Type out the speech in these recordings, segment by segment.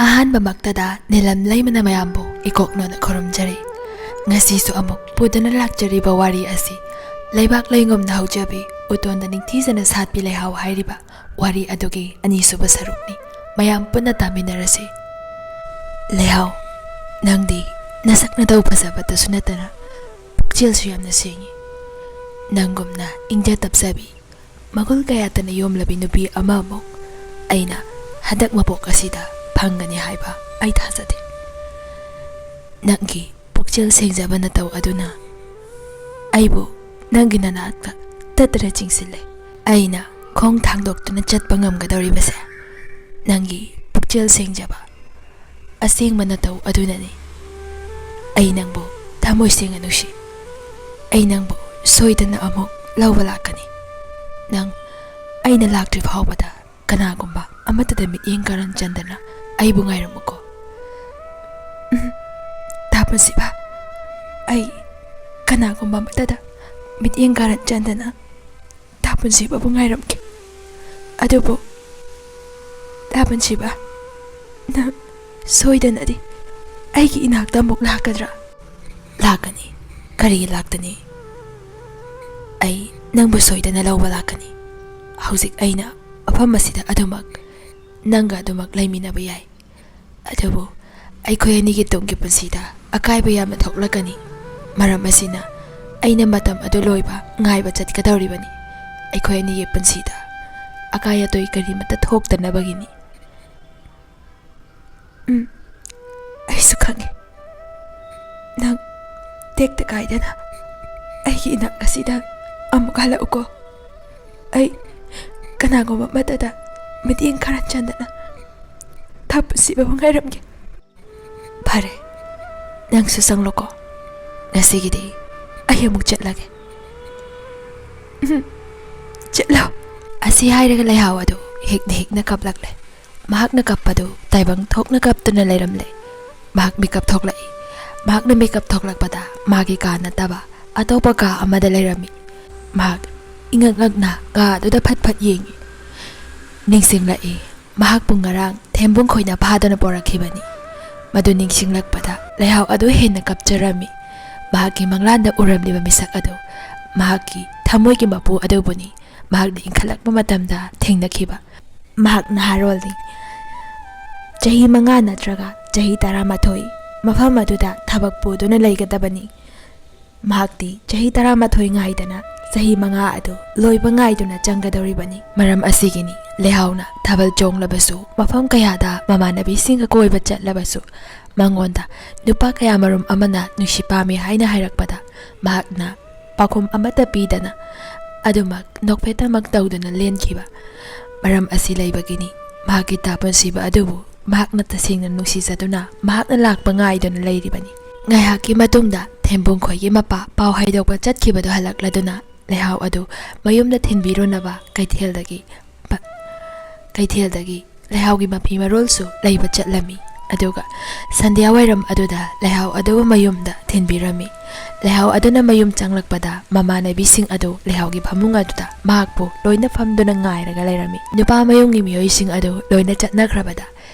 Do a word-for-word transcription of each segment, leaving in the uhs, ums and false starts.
ꯑꯍꯥꯟꯕꯃꯛꯇꯗ ꯅꯤꯂꯝ ꯂꯩꯃꯅ ꯃꯌꯥꯝꯕꯨ ꯏꯀꯣꯛꯅꯣꯅ ꯈꯨꯔꯨꯝꯖꯔꯤ꯫ ꯉꯁꯤꯁꯨ ꯑꯃꯨꯛ ꯄꯨꯗꯨꯅ ꯂꯥꯛꯆꯔꯤꯕ ꯋꯥꯔꯤ ꯑꯁꯤ ꯂꯩꯕꯥꯛ ꯂꯩꯉꯨꯝꯅ ꯍꯧꯖꯕꯤ ꯎꯇꯣꯟꯗ ꯅꯤꯡꯊꯤꯖꯅ ꯁꯥꯠꯄꯤ ꯂꯩꯍꯥꯎ ꯍꯥꯏꯔꯤꯕ ꯋꯥꯔꯤ ꯑꯗꯨꯒꯤ ꯑꯅꯤꯁꯨꯕ ꯁꯔꯨꯛꯅꯤ꯫ ꯃꯌꯥꯝ ꯄꯨꯟꯅ ꯇꯥꯃꯤꯟꯅꯔꯁꯤ꯫ ꯂꯩꯍꯥꯎ, ꯅꯪꯗꯤ ꯅꯁꯛ ꯅꯇꯧ ꯐꯖꯕꯇꯁꯨ ꯅꯠꯇꯅ ꯄꯨꯛꯆꯦꯜꯁꯨ ꯌꯥꯝꯅ ꯁꯦꯡꯉꯤ꯫ ꯅꯪꯒꯨꯝꯅ ꯏꯪꯖ ꯇꯞꯆꯕꯤ, ꯃꯒꯨꯜ ꯀꯌꯥꯇꯅ ꯌꯣꯝꯂꯕꯤ ꯅꯨꯄꯤ ꯑꯃ ꯑꯃꯨꯛ ꯑꯩꯅ ꯍꯟꯗꯛ ꯃꯄꯣꯛ ꯑꯁꯤꯗ ꯐꯪꯒꯅꯤ ꯍꯥꯏꯕ ꯑꯩ ꯊꯥꯖꯗꯦ꯫ ꯅꯪꯒꯤ ꯄꯨꯛꯆꯦꯜ ꯁꯦꯡꯖꯕ ꯅꯇꯧ ꯑꯗꯨꯅ ꯑꯩꯕꯨ ꯅꯪꯒꯤ ꯅꯅꯥꯛꯇ ꯇꯠꯇꯅ ꯆꯤꯡꯁꯤꯜꯂꯦ꯫ ꯑꯩꯅ ꯈꯣꯡ ꯊꯥꯡꯗꯣꯛꯇꯨꯅ ꯆꯠꯄ ꯉꯝꯒꯗꯧꯔꯤꯕꯁꯦ ꯅꯪꯒꯤ ꯄꯨꯛꯆꯦꯜ ꯁꯦꯡꯖꯕ, ꯑꯁꯦꯡꯕ ꯅꯇꯧ ꯑꯗꯨꯅꯅꯤ꯫ ꯑꯩ ꯅꯪꯕꯨ ꯊꯃꯣꯏ ꯁꯦꯡꯅ ꯅꯨꯡꯁꯤ꯫ ꯑꯩ ꯅꯪꯕꯨ ꯁꯣꯏꯗꯅ ꯑꯃꯨꯛ ꯂꯧꯕ ꯂꯥꯛꯀꯅꯤ꯫ ꯅꯪ ꯑꯩꯅ ꯂꯥꯛꯇ꯭ꯔꯤ ꯐꯥꯎꯕꯗ ꯀꯅꯥꯒꯨꯝꯕ ꯑꯃꯠꯇꯗ ꯃꯤꯠꯌꯦꯡ ꯀꯥꯔꯟ ꯆꯟꯗꯅ ꯑꯩꯕꯨ ꯉꯥꯏꯔꯝꯃꯨꯀꯣ꯫ ꯎꯝ, ꯇꯥ ꯄꯨꯟꯁꯤꯕ, ꯑꯩ ꯀꯅꯥꯒꯨꯝꯕ ꯑꯃꯠꯇꯗ ꯃꯤꯠꯌꯦꯡ ꯀꯥꯔꯟ ꯆꯟꯗꯅ ꯇꯥ ꯄꯨꯟꯁꯤꯕꯕꯨ ꯉꯥꯏꯔꯝꯒꯦ꯫ ꯑꯗꯨꯕꯨ ꯇꯥ ꯄꯨꯟꯁꯤꯕ, ꯅꯪ ꯁꯣꯏꯗꯅꯗꯤ ꯑꯩꯒꯤ ꯏꯅꯥꯛꯇ ꯑꯃꯨꯛ ꯂꯥꯛꯀꯗ꯭ꯔꯥ? ꯂꯥꯛꯀꯅꯤ꯫ ꯀꯔꯤꯒꯤ ꯂꯥꯛꯇꯅꯤ? ꯑꯩ ꯅꯪꯕꯨ ꯁꯣꯏꯗꯅ ꯂꯧꯕ ꯂꯥꯛꯀꯅꯤ꯫ ꯍꯧꯖꯤꯛ ꯑꯩꯅ ꯃꯐꯝ ꯑꯁꯤꯗ ꯑꯗꯨꯃꯛ, ꯅꯪꯒ ꯑꯗꯨꯃꯛ ꯂꯩꯃꯤꯟꯅꯕ ꯌꯥꯏ꯫ ꯑꯗꯨꯕꯨ ꯑꯩꯈꯣꯏ ꯑꯅꯤꯒꯤ ꯇꯨꯡꯒꯤ ꯄꯨꯟꯁꯤꯗ ꯑꯀꯥꯏꯕ ꯌꯥꯝꯅ ꯊꯣꯛꯂꯛꯀꯅꯤ꯫ ꯃꯔꯝ ꯑꯁꯤꯅ ꯑꯩꯅ ꯃꯇꯝ ꯑꯗꯨ ꯂꯣꯏꯕ ꯉꯥꯏꯕ ꯆꯠꯀꯗꯧꯔꯤꯕꯅꯤ꯫ ꯑꯩꯈꯣꯏ ꯑꯅꯤꯒꯤ ꯄꯨꯟꯁꯤꯗ ꯑꯀꯥꯏ ꯑꯇꯣꯏ ꯀꯔꯤꯃꯠꯇ ꯊꯣꯛꯇꯅꯕꯒꯤꯅꯤ꯫ ꯎꯝ, ꯑꯩꯁꯨ ꯈꯪꯉꯤ꯫ ꯅꯪ ꯇꯦꯛꯇ ꯀꯥꯏꯗꯅ ꯑꯩꯒꯤ ꯏꯅꯥꯛ ꯑꯁꯤꯗ ꯑꯃꯨꯛ ꯍꯜꯂꯛꯎꯀꯣ꯫ ꯑꯩ ꯀꯅꯥꯒꯨꯝꯕ ꯑꯃꯠꯇꯗ ꯃꯤꯠꯌꯦꯡ ꯈꯔ ꯆꯟꯗꯅ ꯊꯥ ꯄꯨꯟꯁꯤꯕꯕꯨ ꯉꯥꯏꯔꯝꯒꯦ꯫ ꯐꯔꯦ, ꯅꯪꯁꯨ ꯆꯪꯂꯣꯀꯣ꯫ ꯉꯁꯤꯒꯤꯗꯤ ꯑꯩ ꯑꯃꯨꯛ ꯆꯠꯂꯒꯦ꯫ ꯎꯝ, ꯆꯠꯂꯣ꯫ ꯑꯁꯤ ꯍꯥꯏꯔꯒ ꯂꯩꯍꯥꯎ ꯑꯗꯨ ꯍꯤꯛꯅ ꯍꯤꯛꯅ ꯀꯞꯂꯛꯂꯦ꯫ ꯃꯍꯥꯛꯅ ꯀꯞꯄꯗꯨ ꯇꯥꯏꯕꯪ ꯊꯣꯛꯅ ꯀꯞꯇꯨꯅ ꯂꯩꯔꯝꯂꯦ꯫ ꯃꯍꯥꯛ ꯃꯤꯀꯞ ꯊꯣꯛꯂꯛꯏ꯫ ꯃꯍꯥꯛꯅ ꯃꯤꯀꯞ ꯊꯣꯛꯂꯛꯄꯗ ꯃꯥꯒꯤ ꯀꯥ ꯅꯠꯇꯕ ꯑꯇꯣꯞꯄ ꯀꯥ ꯑꯃꯗ ꯂꯩꯔꯝꯃꯤ꯫ ꯃꯍꯥꯛ ꯏꯉꯛ ꯉꯛꯅ ꯀꯥ ꯑꯗꯨꯗ ꯐꯠ ꯐꯠ ꯌꯦꯡꯉꯤ꯫ ꯅꯤꯡꯁꯤꯡꯂꯛꯏ꯫ ꯃꯍꯥꯛꯄꯨ ꯉꯔꯥꯡ ꯊꯦꯝꯕꯨꯡ ꯈꯣꯏꯅ ꯐꯥꯗꯨꯅ ꯄꯣꯔꯛꯈꯤꯕꯅꯤ꯫ ꯃꯗꯨ ꯅꯤꯡꯁꯤꯡꯂꯛꯄꯗ ꯂꯩꯍꯥꯎ ꯑꯗꯨ ꯍꯦꯟꯅ ꯀꯞꯆꯔꯝꯃꯤ꯫ ꯃꯍꯥꯛꯀꯤ ꯃꯪꯂꯥꯟꯗ ꯎꯔꯝꯂꯤꯕ ꯃꯤꯁꯛ ꯑꯗꯨ ꯃꯍꯥꯛꯀꯤ ꯊꯃꯣꯏꯒꯤ ꯃꯄꯨ ꯑꯗꯨꯕꯨꯅꯤ꯫ ꯃꯍꯥꯛꯅ ꯏꯟꯈꯠꯂꯛꯄ ꯃꯇꯝꯗ ꯊꯦꯡꯅꯈꯤꯕ꯫ ꯃꯍꯥꯛ ꯅꯍꯥꯔꯣꯜꯅꯤ꯫ ꯆꯍꯤ ꯃꯉꯥ ꯅꯠꯇ꯭ꯔꯒ ꯆꯍꯤ ꯇꯔꯥꯃꯥꯊꯣꯏ ꯃꯐꯝ ꯑꯗꯨꯗ ꯊꯕꯛ ꯄꯨꯗꯨꯅ ꯂꯩꯒꯗꯕꯅꯤ꯫ ꯃꯍꯥꯛꯇꯤ ꯆꯍꯤ ꯇꯔꯥꯃꯥꯊꯣꯏ ꯉꯥꯏꯗꯅ ꯆꯍꯤ ꯃꯉꯥ ꯑꯗꯨ ꯂꯣꯏꯕ ꯉꯥꯏꯗꯨꯅ ꯆꯪꯒꯗꯧꯔꯤꯕꯅꯤ꯫ ꯃꯔꯝ ꯑꯁꯤꯒꯤꯅꯤ ꯂꯩꯍꯥꯎꯅ ꯊꯥꯕꯜ ꯆꯣꯡꯂꯕꯁꯨ, ꯃꯐꯝ ꯀꯌꯥꯗ ꯃꯃꯥꯟꯅꯕꯤꯁꯤꯡꯒ ꯀꯣꯏꯕ ꯆꯠꯂꯕꯁꯨ, ꯃꯉꯣꯟꯗ ꯅꯨꯄꯥ ꯀꯌꯥꯃꯔꯨꯝ ꯑꯃꯅ ꯅꯨꯡꯁꯤ ꯄꯥꯝꯃꯤ ꯍꯥꯏꯅ ꯍꯥꯏꯔꯛꯄꯗ ꯃꯍꯥꯛꯅ ꯄꯥꯎꯈꯨꯝ ꯑꯃꯠꯇ ꯄꯤꯗꯅ ꯑꯗꯨꯃꯛ ꯅꯣꯛꯐꯦꯠꯇꯃꯛ ꯇꯧꯗꯨꯅ ꯂꯦꯟꯈꯤꯕ꯫ ꯃꯔꯝ ꯑꯁꯤ ꯂꯩꯕꯒꯤꯅꯤ ꯃꯍꯥꯛꯀꯤ ꯇꯥ ꯄꯨꯟꯁꯤꯕ ꯑꯗꯨꯕꯨ ꯃꯍꯥꯛꯅ ꯇꯁꯦꯡꯅ ꯅꯨꯡꯁꯤꯖꯗꯨꯅ ꯃꯍꯥꯛꯅ ꯂꯥꯛꯄ ꯉꯥꯏꯗꯨꯅ ꯂꯩꯔꯤꯕꯅꯤ꯫ ꯉꯥꯏꯍꯥꯛꯀꯤ ꯃꯇꯨꯡꯗ ꯊꯦꯝꯕꯨꯡ ꯈꯣꯏꯒꯤ ꯃꯄꯥ ꯄꯥꯎ ꯍꯥꯏꯗꯣꯛꯄ ꯆꯠꯈꯤꯕꯗꯨ ꯍꯜꯂꯛꯂꯗꯨꯅ ꯂꯩꯍꯥꯎ ꯑꯗꯨ ꯃꯌꯨꯝꯗ ꯊꯤꯟꯕꯤꯔꯨꯅꯕ ꯀꯩꯊꯦꯜꯗꯒꯤ ꯄ-, ꯀꯩꯊꯦꯜꯗꯒꯤ ꯂꯩꯍꯥꯎꯒꯤ ꯃꯐꯤ ꯃꯔꯣꯜꯁꯨ ꯂꯩꯕ ꯆꯠꯂꯝꯃꯤ꯫ ꯑꯗꯨꯒ ꯁꯟꯙ꯭ꯌꯥ ꯋꯥꯏꯔꯝ ꯑꯗꯨꯗ ꯂꯩꯍꯥꯎ ꯑꯗꯨꯕꯨ ꯃꯌꯨꯝꯗ ꯊꯤꯟꯕꯤꯔꯝꯃꯤ꯫ ꯂꯩꯍꯥꯎ ꯑꯗꯨꯅ ꯃꯌꯨꯝ ꯆꯪꯂꯛꯄꯗ ꯃꯃꯥꯟꯅꯕꯤꯁꯤꯡ ꯑꯗꯨ ꯂꯩꯍꯥꯎꯒꯤ ꯐꯃꯨꯡ ꯑꯗꯨꯗ ꯃꯍꯥꯛꯄꯨ ꯂꯣꯏꯅ ꯐꯝꯗꯨꯅ ꯉꯥꯏꯔꯒ ꯂꯩꯔꯝꯃꯤ꯫ ꯅꯨꯄꯥ ꯃꯌꯨꯝꯒꯤ ꯃꯤꯑꯣꯏꯁꯤꯡ ꯑꯗꯨ ꯂꯣꯏꯅ ꯆꯠꯅꯈ꯭ꯔꯕꯗ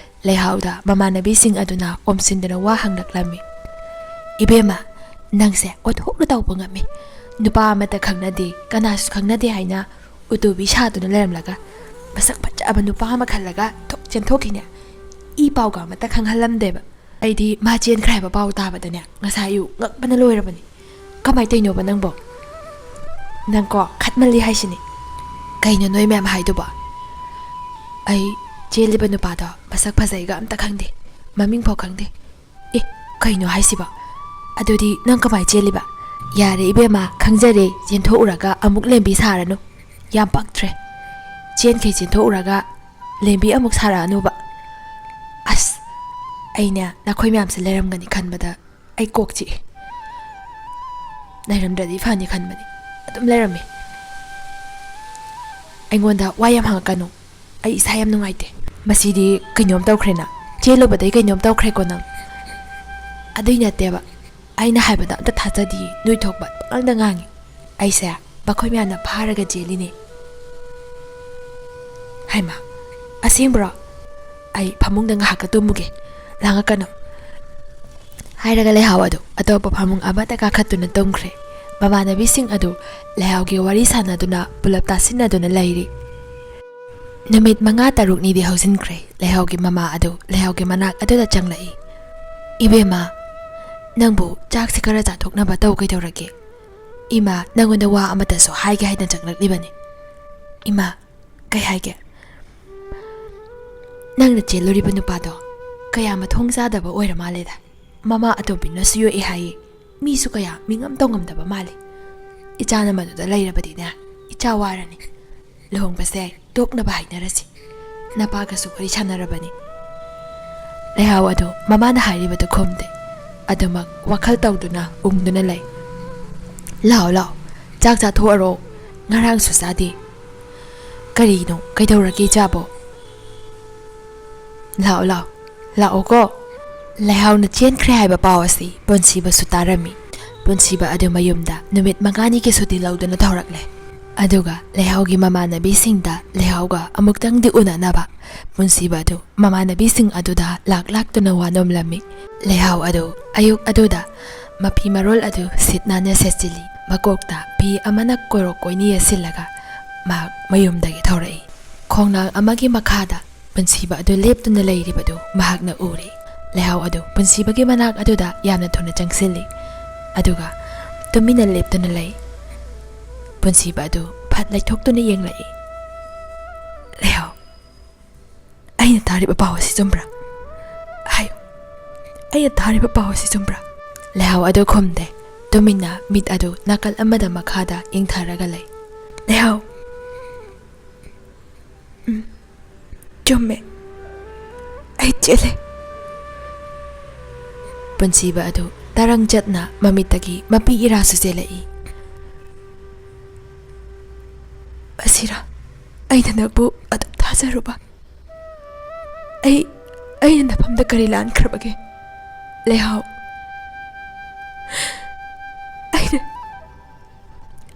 ꯂꯩꯍꯥꯎꯗ ꯃꯃꯥꯟꯅꯕꯤꯁꯤꯡ ꯑꯗꯨꯅ ꯑꯣꯝꯁꯤꯟꯗꯨꯅ ꯋꯥ ꯍꯪꯂꯛꯂꯝꯃꯤ꯫ "ꯏꯕꯦꯝꯃ, ꯅꯪꯁꯦ ꯑꯣꯟꯊꯣꯛꯅ ꯇꯧꯕ ꯉꯝꯃꯤ꯫ ꯅꯨꯄꯥ ꯑꯃꯠꯇ ꯈꯪꯅꯗꯦ, ꯀꯅꯥꯁꯨ ꯈꯪꯅꯗꯦ ꯍꯥꯏꯅ ꯎꯇꯨꯕꯤ ꯁꯥꯗꯨꯅ ꯂꯩꯔꯝꯂꯒ ꯃꯁꯛ ꯐꯖꯕ ꯅꯨꯄꯥ ꯑꯃ ꯈꯜꯂꯒ ꯊꯣꯛ ꯆꯦꯟꯊꯣꯛꯈꯤꯅꯦ꯫ ꯏ ꯄꯥꯎꯒ ꯑꯃꯠꯇ ꯈꯪꯍꯜꯂꯝꯗꯦꯕ꯫ ꯑꯩꯗꯤ ꯃꯥ ꯆꯦꯟꯈ꯭ꯔꯦ ꯍꯥꯏꯕ ꯄꯥꯎ ꯇꯥꯕꯗꯅꯦ ꯉꯁꯥꯏ ꯑꯌꯨꯛ ꯉꯛꯄꯅ ꯂꯣꯏꯔꯕꯅꯤ꯫ ꯀꯃꯥꯏꯅ ꯇꯧꯔꯤꯅꯣꯕ ꯅꯪꯕꯣ? ꯅꯪꯀꯣ ꯈꯠꯃꯜꯂꯤ ꯍꯥꯏꯁꯤꯅꯤ꯫ ꯀꯩꯅꯣ ꯅꯣꯏ ꯃꯌꯥꯝ ꯍꯥꯏꯗꯨꯕꯣ? ꯑꯩ ꯆꯦꯜꯂꯤꯕ ꯅꯨꯄꯥꯗꯣ ꯃꯁꯛ ꯐꯖꯩꯒ ꯑꯝꯇ ꯈꯪꯗꯦ, ꯃꯃꯤꯡ ꯐꯥꯎ ꯈꯪꯗꯦ꯫ ꯑꯦ, ꯀꯩꯅꯣ ꯍꯥꯏꯁꯤꯕꯣ? ꯑꯗꯨꯗꯤ ꯅꯪ ꯀꯃꯥꯏ ꯆꯦꯜꯂꯤꯕ?" "ꯌꯥꯔꯦ ꯏꯕꯦꯝꯃ, ꯈꯪꯖꯔꯦ, ꯆꯦꯟꯊꯣꯛꯎꯔꯒ ꯑꯃꯨꯛ ꯂꯦꯝꯕꯤ ꯁꯥꯔꯅꯨ꯫ ꯌꯥꯝ ꯄꯛꯇ꯭ꯔꯦ꯫ ꯆꯦꯟꯈꯩ ꯆꯦꯟꯊꯣꯛꯎꯔꯒ ꯂꯦꯝꯕꯤ ꯑꯃꯨꯛ ꯁꯥꯔꯛꯑꯅꯨꯕ꯫" ꯑꯁ, ꯑꯩꯅꯦ ꯅꯈꯣꯏ ꯃꯌꯥꯝꯁꯦ ꯂꯩꯔꯝꯒꯅꯤ ꯈꯟꯕꯗ ꯑꯩ ꯀꯣꯛ ꯆꯤꯛꯑꯦ꯫ ꯂꯩꯔꯝꯗ꯭ꯔꯗꯤ ꯐꯅꯤ ꯈꯟꯕꯅꯤ, ꯑꯗꯨꯝ ꯂꯩꯔꯝꯃꯦ꯫ ꯑꯩꯉꯣꯟꯗ ꯋꯥ ꯌꯥꯝ ꯍꯪꯉꯛꯀꯅꯨ, ꯑꯩ ꯏꯁꯥ ꯌꯥꯝ ꯅꯨꯡꯉꯥꯏꯇꯦ꯫ ꯃꯁꯤꯗꯤ ꯀꯩꯅꯣꯝ ꯇꯧꯈ꯭ꯔꯦꯅ, ꯆꯦꯜꯂꯨꯕꯗꯩ ꯀꯩꯅꯣꯝ ꯇꯧꯈ꯭ꯔꯦꯀꯣ ꯅꯪ꯫ ꯑꯗꯨꯏ ꯅꯠꯇꯦꯕ, ꯑꯩꯅ ꯍꯥꯏꯕꯗ ꯑꯝꯇ ꯊꯥꯖꯗꯤꯌꯦ, ꯅꯣꯏ ꯊꯣꯛꯄ ꯄꯉꯥꯡꯗ ꯉꯥꯡꯉꯤ꯫ ꯑꯩꯁꯦ ꯃꯈꯣꯏ ꯃꯌꯥꯝꯅ ꯐꯥꯔꯒ ꯆꯦꯜꯂꯤꯅꯦ꯫ ꯍꯩꯃꯥ, "ꯑꯁꯦꯡꯕ꯭ꯔꯣ? ꯑꯩ ꯐꯃꯨꯡꯗ ꯉꯥꯏꯍꯥꯛꯀ ꯇꯨꯝꯃꯨꯒꯦ, ꯂꯥꯡꯉꯛꯀꯅꯨ," ꯍꯥꯏꯔꯒ ꯂꯩꯍꯥꯎ ꯑꯗꯨ ꯑꯇꯣꯞꯄ ꯐꯃꯨꯡ ꯑꯃꯗ ꯀꯥꯈꯠꯇꯨꯅ ꯇꯨꯝꯈ꯭ꯔꯦ꯫ ꯃꯃꯥꯟꯅꯕꯤꯁꯤꯡ ꯑꯗꯨ ꯂꯩꯍꯥꯎꯒꯤ ꯋꯥꯔꯤ ꯁꯥꯟꯅꯗꯨꯅ ꯄꯨꯂꯞ ꯇꯥꯁꯤꯟꯅꯗꯨꯅ ꯂꯩꯔꯤ꯫ ꯅꯨꯃꯤꯠ ꯃꯉꯥ ꯇꯔꯨꯛꯅꯤꯗꯤ ꯍꯧꯖꯤꯟꯈ꯭ꯔꯦ꯫ ꯂꯩꯍꯥꯎꯒꯤ ꯃꯃꯥ ꯑꯗꯨ ꯂꯩꯍꯥꯎꯒꯤ ꯃꯅꯥꯛ ꯑꯗꯨꯗ ꯆꯪꯂꯛꯏ꯫ "ꯏꯕꯦꯝꯃ, ꯅꯪꯕꯨ ꯆꯥꯛꯁꯤ ꯈꯔ ꯆꯥꯊꯣꯛꯅꯕ ꯇꯧ꯫ ꯀꯩꯗꯧꯔꯒꯦ? ꯏꯃꯥ ꯅꯪꯉꯣꯟꯗ ꯋꯥ ꯑꯃꯇꯁꯨ ꯍꯥꯏꯒꯦ ꯍꯥꯏꯗꯅ ꯆꯪꯂꯛꯂꯤꯕꯅꯤ꯫" "ꯏꯃꯥ, ꯀꯩ ꯍꯥꯏꯒꯦ?" "ꯅꯪꯅ ꯆꯦꯜꯂꯨꯔꯤꯕ ꯅꯨꯄꯥꯗꯣ ꯀꯌꯥ ꯃꯊꯣꯡ ꯆꯥꯗꯕ ꯑꯣꯏꯔ ꯃꯥꯜꯂꯦꯗ꯫ ꯃꯃꯥ ꯑꯇꯣꯝꯕꯤꯅꯁꯨ ꯌꯣꯛꯑꯦ ꯍꯥꯏꯌꯦ꯫ ꯃꯤꯁꯨ ꯀꯌꯥ ꯃꯤꯉꯝ ꯇꯧꯉꯝꯗꯕ ꯃꯥꯜꯂꯤ꯫ ꯏꯆꯥꯅ ꯃꯗꯨꯗ ꯂꯩꯔꯕꯗꯤꯅꯦ, ꯏꯆꯥ ꯋꯥꯔꯅꯤ꯫ ꯂꯨꯍꯣꯡꯕꯁꯦ ꯇꯣꯛꯅꯕ ꯍꯥꯏꯅꯔꯁꯤ꯫ ꯅꯄꯥꯒꯁꯨ ꯋꯥꯔꯤ ꯁꯥꯟꯅꯔꯕꯅꯤ꯫" ꯂꯩꯍꯥꯎ ꯑꯗꯨ ꯃꯃꯥꯅ ꯍꯥꯏꯔꯤꯕꯗꯨ ꯈꯨꯝꯗꯦ꯫ ꯑꯗꯨꯃꯛ ꯋꯥꯈꯜ ꯇꯧꯗꯨꯅ ꯎꯪꯗꯨꯅ ꯂꯩ꯫ "ꯂꯥꯛꯑꯣ, ꯂꯥꯛꯑꯣ, ꯆꯥꯛ ꯆꯥꯊꯣꯛꯑꯔꯣ꯫ ꯉꯔꯥꯡꯁꯨ ꯆꯥꯗꯦ꯫" "ꯀꯔꯤꯅꯣ? ꯀꯩꯗꯧꯔꯒꯦ ꯏꯆꯥꯕꯣ?" "ꯂꯥꯛꯑꯣ, ꯂꯥꯛꯑꯣ, ꯂꯥꯛꯑꯣꯀꯣ꯫" ꯂꯩꯍꯥꯎꯅ ꯆꯦꯟꯈ꯭ꯔꯦ ꯍꯥꯏꯕ ꯄꯥꯎ ꯑꯁꯤ ꯄꯨꯟꯁꯤꯕꯁꯨ ꯇꯥꯔꯝꯃꯤ꯫ ꯄꯨꯟꯁꯤꯕ ꯑꯗꯨ ꯃꯌꯨꯝꯗ ꯅꯨꯃꯤꯠ ꯃꯉꯥꯅꯤꯒꯤ ꯁꯨꯇꯤ ꯂꯧꯗꯨꯅ ꯊꯧꯔꯛꯂꯦ꯫ ꯑꯗꯨꯒ ꯂꯩꯍꯥꯎꯒꯤ ꯃꯃꯥꯟꯅꯕꯤꯁꯤꯡꯗ ꯂꯩꯍꯥꯎꯒ ꯑꯃꯨꯛꯇꯪꯗꯤ ꯎꯅꯅꯕ ꯄꯨꯟꯁꯤꯕ ꯑꯗꯨ ꯃꯃꯥꯟꯅꯕꯤꯁꯤꯡ ꯑꯗꯨꯗ ꯂꯥꯛ ꯂꯥꯛꯇꯨꯅ ꯋꯥ ꯅꯣꯝꯂꯝꯃꯤ꯫ ꯂꯩꯍꯥꯎ ꯑꯗꯨ ꯑꯌꯨꯛ ꯑꯗꯨꯗ ꯃꯐꯤ ꯃꯔꯣꯜ ꯑꯗꯨ ꯁꯤꯠ ꯅꯥꯟꯅ ꯁꯦꯠꯆꯤꯜꯂꯤ꯫ ꯃꯀꯣꯛꯇ ꯐꯤ ꯑꯃꯅ ꯀꯣꯏꯔꯣꯛ ꯀꯣꯏꯅꯤ ꯌꯦꯠꯁꯤꯜꯂꯒ ꯃꯍꯥꯛ ꯃꯌꯨꯝꯗꯒꯤ ꯊꯧꯔꯛꯏ꯫ ꯈꯣꯡꯅꯥꯡ ꯑꯃꯒꯤ ꯃꯈꯥꯗ ꯄꯨꯟꯁꯤꯕ ꯑꯗꯨ ꯂꯦꯞꯇꯨꯅ ꯂꯩꯔꯤꯕꯗꯨ ꯃꯍꯥꯛꯅ ꯎꯔꯦ꯫ ꯂꯩꯍꯥꯎ ꯑꯗꯨ ꯄꯨꯟꯁꯤꯕꯒꯤ ꯃꯅꯥꯛ ꯑꯗꯨꯗ ꯌꯥꯝꯅ ꯊꯨꯅ ꯆꯪꯁꯤꯜꯂꯤ, ꯑꯗꯨꯒ ꯇꯨꯃꯤꯟꯅ ꯂꯦꯞꯇꯨꯅ ꯂꯩ꯫ ꯄꯨꯟꯁꯤꯕ ꯑꯗꯨ ꯐꯠ ꯂꯩꯊꯣꯛꯇꯨꯅ ꯌꯦꯡꯂꯛꯏ꯫ "ꯂꯩꯍꯥꯎ, ꯑꯩꯅ ꯇꯥꯔꯤꯕ ꯄꯥꯎ ꯑꯁꯤ ꯆꯨꯝꯕ꯭ꯔꯥ? ꯍꯥꯏꯌꯨ, ꯑꯩꯅ ꯇꯥꯔꯤꯕ ꯄꯥꯎ ꯑꯁꯤ ꯆꯨꯝꯕ꯭ꯔꯥ?" ꯂꯩꯍꯥꯎ ꯑꯗꯨ ꯈꯨꯝꯗꯦ꯫ ꯇꯨꯃꯤꯟꯅ ꯃꯤꯠ ꯑꯗꯨ ꯅꯥꯀꯜ ꯑꯃꯗ ꯃꯈꯥꯗ ꯌꯦꯡꯊꯔꯒ ꯂꯩ꯫ "ꯂꯩꯍꯥꯎ, ꯎꯝ, ꯆꯨꯝꯃꯦ꯫ ꯑꯩ ꯆꯦꯜꯂꯦ꯫" ꯄꯨꯟꯁꯤꯕ ꯑꯗꯨ ꯇꯔꯪ ꯆꯠꯅ ꯃꯃꯤꯠꯇꯒꯤ ꯃꯄꯤ ꯏꯔꯥꯁꯨ ꯆꯦꯜꯂꯛꯏ꯫ "ꯑꯁꯤꯔꯥ ꯑꯩꯅ ꯅꯪꯕꯨ ꯑꯗꯨꯝ ꯊꯥꯖꯔꯨꯕ? ꯑꯩ, ꯑꯩꯅ ꯅꯐꯝꯗ ꯀꯔꯤ ꯂꯥꯟꯈ꯭ꯔꯕꯒꯦ? ꯂꯩꯍꯥꯎ, ꯑꯩꯅ,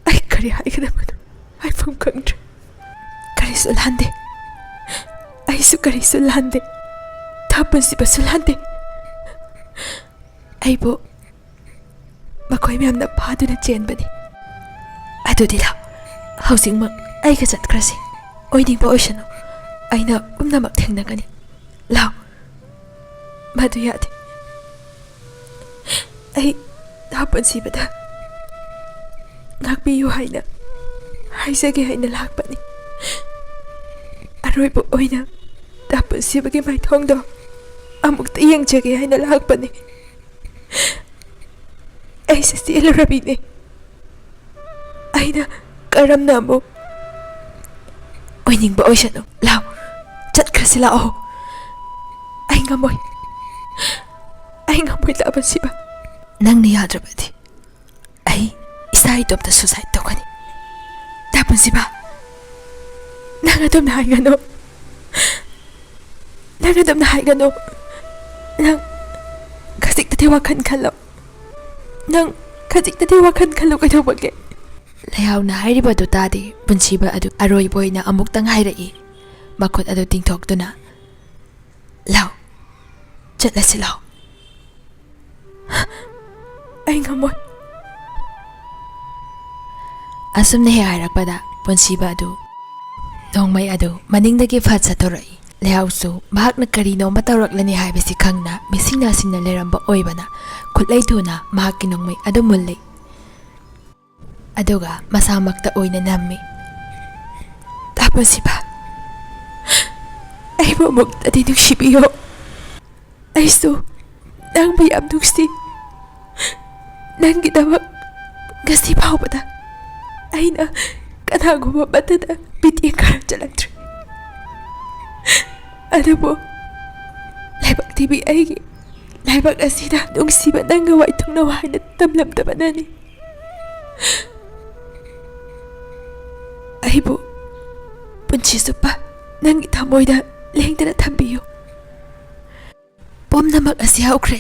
ꯑꯩ ꯀꯔꯤ ꯍꯥꯏꯒꯗꯕꯅꯣ ꯍꯥꯏꯐꯝ ꯈꯪꯗ꯭ꯔꯦ꯫ ꯀꯔꯤꯁꯨ ꯂꯥꯟꯗꯦ꯫ ꯑꯩꯁꯨ ꯀꯔꯤꯁꯨ ꯂꯥꯟꯗꯦ, ꯊꯥ ꯄꯨꯟꯁꯤꯕꯁꯨ ꯂꯥꯟꯗꯦ꯫ ꯑꯩꯕꯨ ꯃꯈꯣꯏ ꯃꯌꯥꯝꯅ ꯐꯥꯗꯨꯅ ꯆꯦꯟꯕꯅꯤ꯫ ꯑꯗꯨꯗꯤ ꯂꯥꯎ, ꯍꯧꯖꯤꯛꯃꯛ ꯑꯩꯒ ꯆꯠꯈ꯭ꯔꯁꯤ꯫ ꯑꯣꯏꯅꯤꯡꯕ ꯑꯣꯏꯁꯅꯨ, ꯑꯩꯅ ꯄꯨꯝꯅꯃꯛ ꯊꯦꯡꯅꯒꯅꯤ꯫ ꯂꯥꯎ꯫ ꯃꯗꯨ ꯌꯥꯗꯦ꯫ ꯑꯩ ꯊꯥ ꯄꯨꯟꯁꯤꯕꯗ ꯉꯥꯛꯄꯤꯌꯨ ꯍꯥꯏꯅ ꯍꯥꯏꯖꯒꯦ ꯍꯥꯏꯅ ꯂꯥꯛꯄꯅꯤ꯫ ꯑꯔꯣꯏꯕ ꯑꯣꯏꯅ ꯊꯥ ꯄꯨꯟꯁꯤꯕꯒꯤ ꯃꯥꯏꯊꯣꯡꯗꯣ ꯑꯃꯨꯛꯇ ꯌꯦꯡꯖꯒꯦ ꯍꯥꯏꯅ ꯂꯥꯛꯄꯅꯤ꯫ ꯑꯩꯁꯦ ꯆꯦꯜꯂꯨꯔꯕꯤꯅꯦ꯫ ꯑꯩꯅ ꯀꯔꯝꯅ ꯑꯃꯨꯛ ꯑꯣꯏꯅꯤꯡꯕ ꯑꯣꯏꯁꯅꯨ꯫ ꯂꯥꯎ, ꯆꯠꯈ꯭ꯔꯁꯤ ꯂꯥꯛꯑꯣ꯫ ꯑꯩ ꯉꯝꯃꯣꯏ꯫ ꯑꯩ ꯉꯝꯃꯣꯏ, ꯊꯥ ꯄꯨꯟꯁꯤꯕ꯫ ꯅꯪꯅ ꯌꯥꯗ꯭ꯔꯕꯗꯤ ꯑꯩ ꯏꯁꯥ ꯏꯇꯣꯝꯇ suicide ꯇꯧꯒꯅꯤ꯫ ꯊꯥ ꯄꯨꯟꯁꯤꯕ, ꯅꯪ ꯑꯗꯨꯝꯅ ꯍꯥꯏꯒꯅꯨ꯫ ꯅꯪ ꯑꯗꯨꯝꯅ ꯍꯥꯏꯒꯅꯨ꯫ ꯅꯪ ꯈꯖꯤꯛꯇꯗꯤ ꯋꯥꯈꯜ ꯈꯜꯂꯣ꯫ ꯅꯪ ꯈꯖꯤꯛꯇꯗꯤ ꯋꯥꯈꯜ ꯈꯜꯂꯨ, ꯀꯩꯗꯧꯕꯒꯦ? ꯂꯩꯍꯥꯎꯅ ꯍꯥꯏꯔꯤꯕꯗꯨ ꯇꯥꯗꯦ꯫ ꯄꯨꯟꯁꯤꯕ ꯑꯗꯨ ꯑꯔꯣꯏꯕ ꯑꯣꯏꯅ ꯑꯃꯨꯛꯇꯪ ꯍꯥꯏꯔꯛꯏ, ꯃꯈꯨꯠ ꯑꯗꯨ ꯇꯤꯡꯊꯣꯛꯇꯨꯅ꯫ "ꯂꯥꯎ, ꯆꯠꯂꯁꯤ ꯂꯥꯎ꯫" "ꯑꯩ ꯉꯝꯃꯣꯏ꯫" ꯑꯁꯨꯝꯅ ꯍꯦꯛ ꯍꯥꯏꯔꯛꯄꯗ ꯄꯨꯟꯁꯤꯕ ꯑꯗꯨ ꯅꯣꯡꯃꯩ ꯑꯗꯨ ꯃꯅꯤꯡꯗꯒꯤ ꯐꯠ ꯁꯠꯇꯣꯔꯛꯏ꯫ ꯂꯩꯍꯥꯎꯁꯨ ꯃꯍꯥꯛꯅ ꯀꯔꯤꯅꯣꯃ ꯇꯧꯔꯛꯂꯅꯤ ꯍꯥꯏꯕꯁꯤ ꯈꯪꯅ ꯃꯤꯁꯤꯡ ꯅꯥꯁꯤꯡꯅ ꯂꯩꯔꯝꯕ ꯑꯣꯏꯕꯅ ꯈꯨꯠꯂꯩ ꯊꯨꯅ ꯃꯍꯥꯛꯀꯤ ꯅꯣꯡꯃꯩ ꯑꯗꯨ ꯃꯨꯜꯂꯤ꯫ ꯑꯗꯨꯒ ꯃꯁꯥꯃꯛꯇ ꯑꯣꯏꯅ ꯅꯝꯃꯤ꯫ "ꯊꯥ ꯄꯨꯟꯁꯤꯕ, ꯑꯩꯕꯨ ꯑꯃꯨꯛꯇꯗꯤ ꯅꯨꯡꯁꯤꯕꯤꯌꯣ꯫ ꯑꯩꯁꯨ ꯅꯪꯕꯨ ꯌꯥꯝ ꯅꯨꯡꯁꯤ꯫ ꯅꯪꯒꯤꯗꯃꯛ ꯉꯁꯤ ꯐꯥꯎꯕꯗ ꯑꯩꯅ ꯀꯅꯥꯒꯨꯝꯕ ꯑꯃꯠꯇꯗ ꯃꯤꯠꯌꯦꯡ ꯈꯔ ꯆꯠꯂꯛꯇ꯭ꯔꯤ꯫ ꯑꯗꯨꯕꯨ ꯂꯥꯏꯕꯛ ꯊꯤꯕꯤ ꯑꯩꯒꯤ ꯂꯥꯏꯕꯛ ꯑꯁꯤꯗ ꯅꯨꯡꯁꯤꯕ ꯅꯪꯒ ꯋꯥꯏꯊꯨꯡꯅꯧ ꯍꯥꯏꯅ ꯇꯝꯂꯝꯗꯕꯅꯅꯤ꯫ ꯑꯩꯕꯨ ꯄꯨꯟꯁꯤ ꯆꯨꯞꯄ ꯅꯪꯒꯤ ꯊꯃꯣꯏꯗ ꯂꯦꯡꯗꯅ ꯊꯝꯕꯤꯌꯨ꯫" ꯄꯨꯝꯅꯃꯛ ꯑꯁꯤ ꯍꯧꯈ꯭ꯔꯦ꯫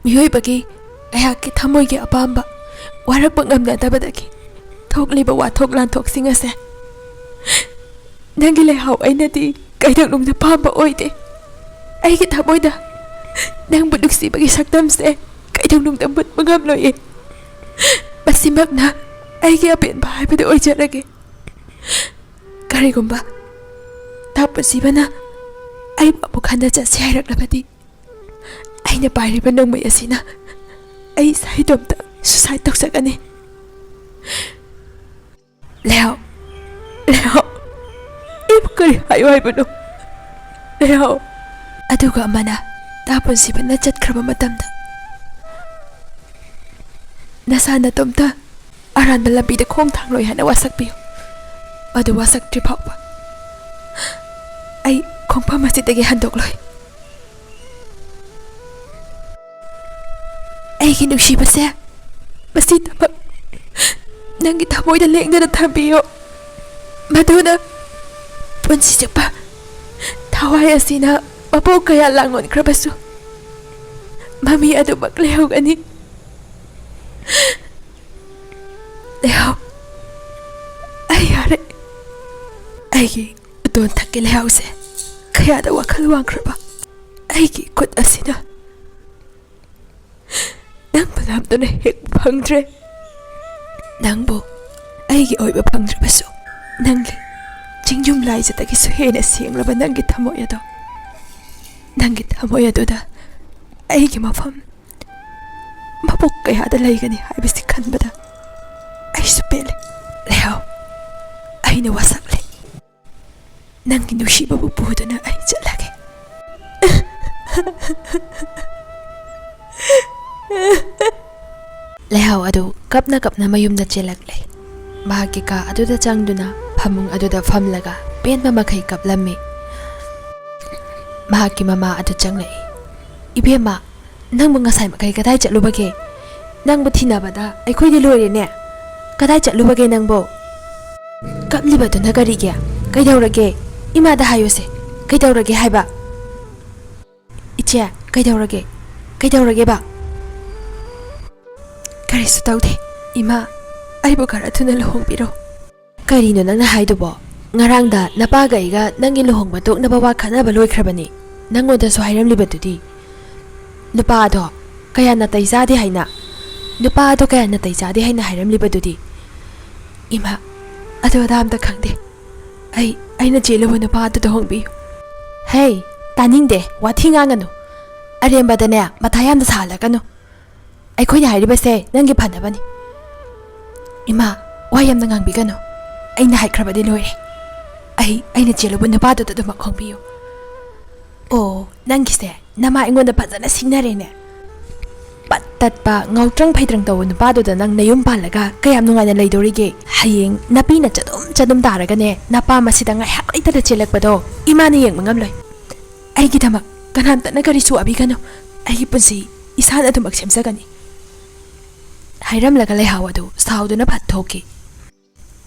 ꯃꯤꯑꯣꯏꯕꯒꯤ ꯑꯩꯍꯥꯛꯀꯤ ꯊꯃꯣꯏꯒꯤ ꯑꯄꯥꯝꯕ ꯋꯥꯔꯛꯄ ꯉꯝꯅꯗꯕꯗꯒꯤ ꯊꯣꯛꯂꯤꯕ ꯋꯥꯊꯣꯛ ꯂꯥꯟꯊꯣꯛꯁꯤꯡ ꯑꯁꯦ ꯅꯪꯒꯤ ꯂꯩꯍꯥꯎ ꯑꯩꯅꯗꯤ ꯀꯩꯗꯧꯅꯨꯡꯗ ꯄꯥꯝꯕ ꯑꯣꯏꯗꯦ꯫ ꯑꯩꯒꯤ ꯊꯃꯣꯏꯗ ꯅꯪꯕꯨ ꯅꯨꯡꯁꯤꯕꯒꯤ ꯁꯛꯇꯝꯁꯦ ꯀꯩꯗꯧꯅꯨꯡꯗ ꯃꯨꯠꯄ ꯉꯝꯂꯣꯏꯌꯦ꯫ ꯃꯁꯤꯃꯛꯅ ꯑꯩꯒꯤ ꯑꯄꯦꯟꯕ ꯍꯥꯏꯕꯗꯨ ꯑꯣꯏꯖꯔꯒꯦ꯫ ꯀꯔꯤꯒꯨꯝꯕ ꯇꯥ ꯄꯨꯟꯁꯤꯕꯅ ꯑꯩꯕꯨ ꯑꯃꯨꯛ ꯍꯟꯅ ꯆꯠꯁꯤ ꯍꯥꯏꯔꯛꯂꯕꯗꯤ, ꯑꯩꯅ ꯄꯥꯏꯔꯤꯕ ꯅꯣꯡꯃꯩ ꯑꯁꯤꯅ ꯑꯩ ꯏꯁꯥ ꯏꯇꯣꯝꯇ suicide ꯇꯧꯖꯒꯅꯤ꯫ ꯂꯩꯍꯥꯎ, ꯂꯩꯍꯥꯎ, ꯑꯩꯕꯨ ꯀꯔꯤ ꯍꯥꯏꯌꯨ ꯍꯥꯏꯕꯅꯣ? ꯂꯩꯍꯥꯎ꯫ ꯑꯗꯨꯒ ꯑꯃꯅ ꯇꯥ ꯄꯨꯟꯁꯤꯕꯅ ꯆꯠꯈ꯭ꯔꯕ ꯃꯇꯝꯗ, "ꯅꯁꯥ ꯅꯇꯣꯝꯇ ꯑꯔꯥꯟꯕ ꯂꯝꯕꯤꯗ ꯈꯣꯡ ꯊꯥꯡꯂꯣꯏ ꯍꯥꯏꯅ ꯋꯥꯁꯛꯄꯤꯌꯨ꯫ ꯃꯗꯨ ꯋꯥꯁꯛꯇ꯭ꯔꯤ ꯐꯥꯎꯕ ꯑꯩ ꯈꯣꯡꯐꯝ ꯑꯁꯤꯗꯒꯤ ꯍꯟꯗꯣꯛꯂꯣꯏ꯫ ꯑꯩꯒꯤ ꯅꯨꯡꯁꯤꯕꯁꯦ, ꯃꯁꯤꯗꯃꯛ ꯅꯪꯒꯤ ꯊꯃꯣꯏꯗ ꯂꯦꯡꯗꯅ ꯊꯝꯕꯤꯌꯨ꯫ ꯃꯗꯨꯅ ꯄꯨꯟꯁꯤ ꯆꯨꯞꯄ ꯊꯋꯥꯏ ꯑꯁꯤꯅ ꯃꯄꯣꯛ ꯀꯌꯥ ꯂꯥꯡꯂꯣꯟꯈ꯭ꯔꯕꯁꯨ, ꯃꯃꯤ ꯑꯗꯨꯃꯛ ꯂꯩꯍꯧꯒꯅꯤ꯫ ꯂꯩꯍꯥꯎ, ꯑꯩ ꯌꯥꯔꯦ꯫ ꯑꯩꯒꯤ ꯎꯇꯣꯟ ꯊꯛꯀꯤ ꯂꯩꯍꯥꯎꯁꯦ ꯀꯌꯥꯗ ꯋꯥꯈꯜ ꯋꯥꯡꯈ꯭ꯔꯕ ꯑꯩꯒꯤ ꯈꯨꯠ ꯑꯁꯤꯅ ꯅꯪꯕꯨ ꯂꯥꯝꯗꯨꯅ ꯍꯦꯛ ꯐꯪꯗ꯭ꯔꯦ꯫ ꯅꯪꯕꯨ ꯑꯩꯒꯤ ꯑꯣꯏꯕ ꯐꯪꯗ꯭ꯔꯕꯁꯨ, ꯅꯪꯒꯤ ꯆꯤꯡꯌꯨꯝ ꯂꯥꯏꯖꯗꯒꯤꯁꯨ ꯍꯦꯟꯅ ꯁꯦꯡꯂꯕ ꯅꯪꯒꯤ ꯊꯃꯣꯏ ꯑꯗꯣ, ꯅꯪꯒꯤ ꯊꯃꯣꯏ ꯑꯗꯨꯗ ꯑꯩꯒꯤ ꯃꯐꯝ ꯃꯄꯣꯛ ꯀꯌꯥꯗ ꯂꯩꯒꯅꯤ ꯍꯥꯏꯕꯁꯤ ꯈꯟꯕꯗ ꯑꯩꯁꯨ ꯄꯦꯜꯂꯦ꯫ ꯂꯩꯍꯥꯎ, ꯑꯩꯅ ꯋꯥꯁꯛꯂꯦ꯫ ꯅꯪꯒꯤ ꯅꯨꯡꯁꯤꯕꯕꯨ ꯄꯨꯗꯨꯅ ꯑꯩ ꯆꯠꯂꯒꯦ꯫" ꯂꯩꯍꯥꯎ ꯑꯗꯨ ꯀꯞꯅ ꯀꯞꯅ ꯃꯌꯨꯝꯗ ꯆꯦꯜꯂꯛꯂꯦ꯫ ꯃꯍꯥꯛꯀꯤ ꯀꯥ ꯑꯗꯨꯗ ꯆꯪꯗꯨꯅ ꯐꯃꯨꯡ ꯑꯗꯨꯗ ꯐꯝꯂꯒ ꯄꯦꯟꯕ ꯃꯈꯩ ꯀꯞꯂꯝꯃꯤ꯫ ꯃꯍꯥꯛꯀꯤ ꯃꯃꯥ ꯑꯗꯨ ꯆꯪꯂꯛꯏ꯫ "ꯏꯕꯦꯝꯃ, ꯅꯪꯕꯨ ꯉꯁꯥꯏ ꯃꯈꯩ ꯀꯗꯥꯏ ꯆꯠꯂꯨꯕꯒꯦ? ꯅꯪꯕꯨ ꯊꯤꯅꯕꯗ ꯑꯩꯈꯣꯏꯗꯤ ꯂꯣꯏꯔꯦꯅꯦ꯫ ꯀꯗꯥꯏ ꯆꯠꯂꯨꯕꯒꯦ ꯅꯪꯕꯨ? ꯀꯞꯂꯤꯕꯗꯨꯅ ꯀꯔꯤꯒꯤ? ꯀꯩꯗꯧꯔꯒꯦ? ꯏꯃꯥꯗ ꯍꯥꯏꯌꯨꯁꯦ꯫ ꯀꯩꯗꯧꯔꯒꯦ ꯍꯥꯏꯕ? ꯏꯆꯦ, ꯀꯩꯗꯧꯔꯒꯦ? ꯀꯩꯗꯧꯔꯒꯦꯕ?" "ꯀꯔꯤꯁꯨ ꯇꯧꯗꯦ꯫ ꯏꯃꯥ, ꯑꯩꯕꯨ ꯈꯔ ꯊꯨꯅ ꯂꯨꯍꯣꯡꯕꯤꯔꯣ꯫" "ꯀꯔꯤꯅꯣ ꯅꯪꯅ ꯍꯥꯏꯗꯨꯕꯣ? "ꯉꯔꯥꯡꯗ ꯅꯄꯥꯒ ꯑꯩꯒ ꯅꯪꯒꯤ ꯂꯨꯍꯣꯡꯕ ꯇꯣꯛꯅꯕ ꯋꯥ ꯈꯟꯅꯕ ꯂꯣꯏꯈ꯭ꯔꯕꯅꯤ꯫ ꯅꯪꯉꯣꯟꯗꯁꯨ ꯍꯥꯏꯔꯝꯂꯤꯕꯗꯨꯗꯤ꯫ ꯅꯨꯄꯥ ꯑꯗꯣ ꯀꯌꯥ ꯅꯥꯇꯩ ꯆꯥꯗꯦ ꯍꯥꯏꯅ꯫ ꯅꯨꯄꯥ ꯑꯗꯣ ꯀꯌꯥ ꯅꯥꯇꯩ ꯆꯥꯗꯦ ꯍꯥꯏꯅ ꯍꯥꯏꯔꯝꯂꯤꯕꯗꯨꯗꯤ?" "ꯏꯃꯥ, ꯑꯗꯨ ꯑꯗꯥ ꯑꯝꯇ ꯈꯪꯗꯦ꯫ ꯑꯩ, ꯑꯩꯅ ꯆꯦꯜꯂꯨꯕ ꯅꯨꯄꯥ ꯑꯗꯨꯗ ꯍꯣꯡꯕꯤꯌꯨ꯫" "ꯍꯦ, ꯇꯥꯅꯤꯡꯗꯦ, ꯋꯥꯊꯤ ꯉꯥꯡꯒꯅꯨ꯫ ꯑꯔꯦꯝꯕꯗꯅꯦ ꯃꯊꯥ ꯌꯥꯝꯅ ꯁꯥꯍꯜꯂꯛꯀꯅꯨ꯫ ꯑꯩꯈꯣꯏꯅ ꯍꯥꯏꯔꯤꯕꯁꯦ ꯅꯪꯒꯤ ꯐꯅꯕꯅꯤ꯫" "ꯏꯃꯥ, ꯋꯥ ꯌꯥꯝꯅ ꯉꯥꯡꯕꯤꯒꯅꯨ꯫ ꯑꯩꯅ ꯍꯥꯏꯈ꯭ꯔꯕꯗꯤ ꯂꯣꯏꯔꯦ꯫ ꯑꯩ, ꯑꯩꯅ ꯆꯦꯜꯂꯨꯕ ꯅꯨꯄꯥꯗꯨꯗ ꯑꯗꯨꯃꯛ ꯍꯣꯡꯕꯤꯌꯨ꯫" "ꯑꯣ, ꯅꯪꯒꯤꯁꯦ ꯅꯃꯥ ꯑꯩꯉꯣꯟꯗ ꯐꯖꯅ ꯁꯤꯡꯅꯔꯦꯅꯦ꯫ ꯄꯠ ꯇꯠꯄ, ꯉꯥꯎꯇ꯭ꯔꯪ ꯐꯩꯗ꯭ꯔꯪ ꯇꯧꯕ ꯅꯨꯄꯥꯗꯨꯗ ꯅꯪ ꯅꯌꯨꯝ ꯄꯥꯜꯂꯒ ꯀꯌꯥꯝ ꯅꯨꯡꯉꯥꯏꯅ ꯂꯩꯗꯧꯔꯤꯒꯦ? ꯍꯌꯦꯡ ꯅꯥꯄꯤꯅ ꯆꯗꯨꯝ ꯆꯗꯨꯝ ꯇꯥꯔꯒꯅꯦ, ꯅꯄꯥ ꯃꯁꯤꯗ ꯉꯥꯏꯍꯥꯛ ꯂꯩꯇꯅ ꯆꯦꯜꯂꯛꯄꯗꯣ ꯏꯃꯥꯅ ꯌꯦꯡꯕ ꯉꯝꯂꯣꯏ꯫ ꯑꯩꯒꯤꯗꯃꯛ ꯀꯅꯥꯝꯇꯅ ꯀꯔꯤꯁꯨ ꯋꯥꯕꯤꯒꯅꯨ꯫ ꯑꯩꯒꯤ ꯄꯨꯟꯁꯤ ꯏꯁꯥꯅ ꯑꯗꯨꯃꯛ ꯁꯦꯝꯖꯒꯅꯤ꯫" ꯍꯥꯏꯔꯝꯂꯒ ꯂꯩꯍꯥꯎ ꯑꯗꯨ ꯁꯥꯎꯗꯨꯅ ꯐꯠ ꯊꯣꯛꯈꯤ꯫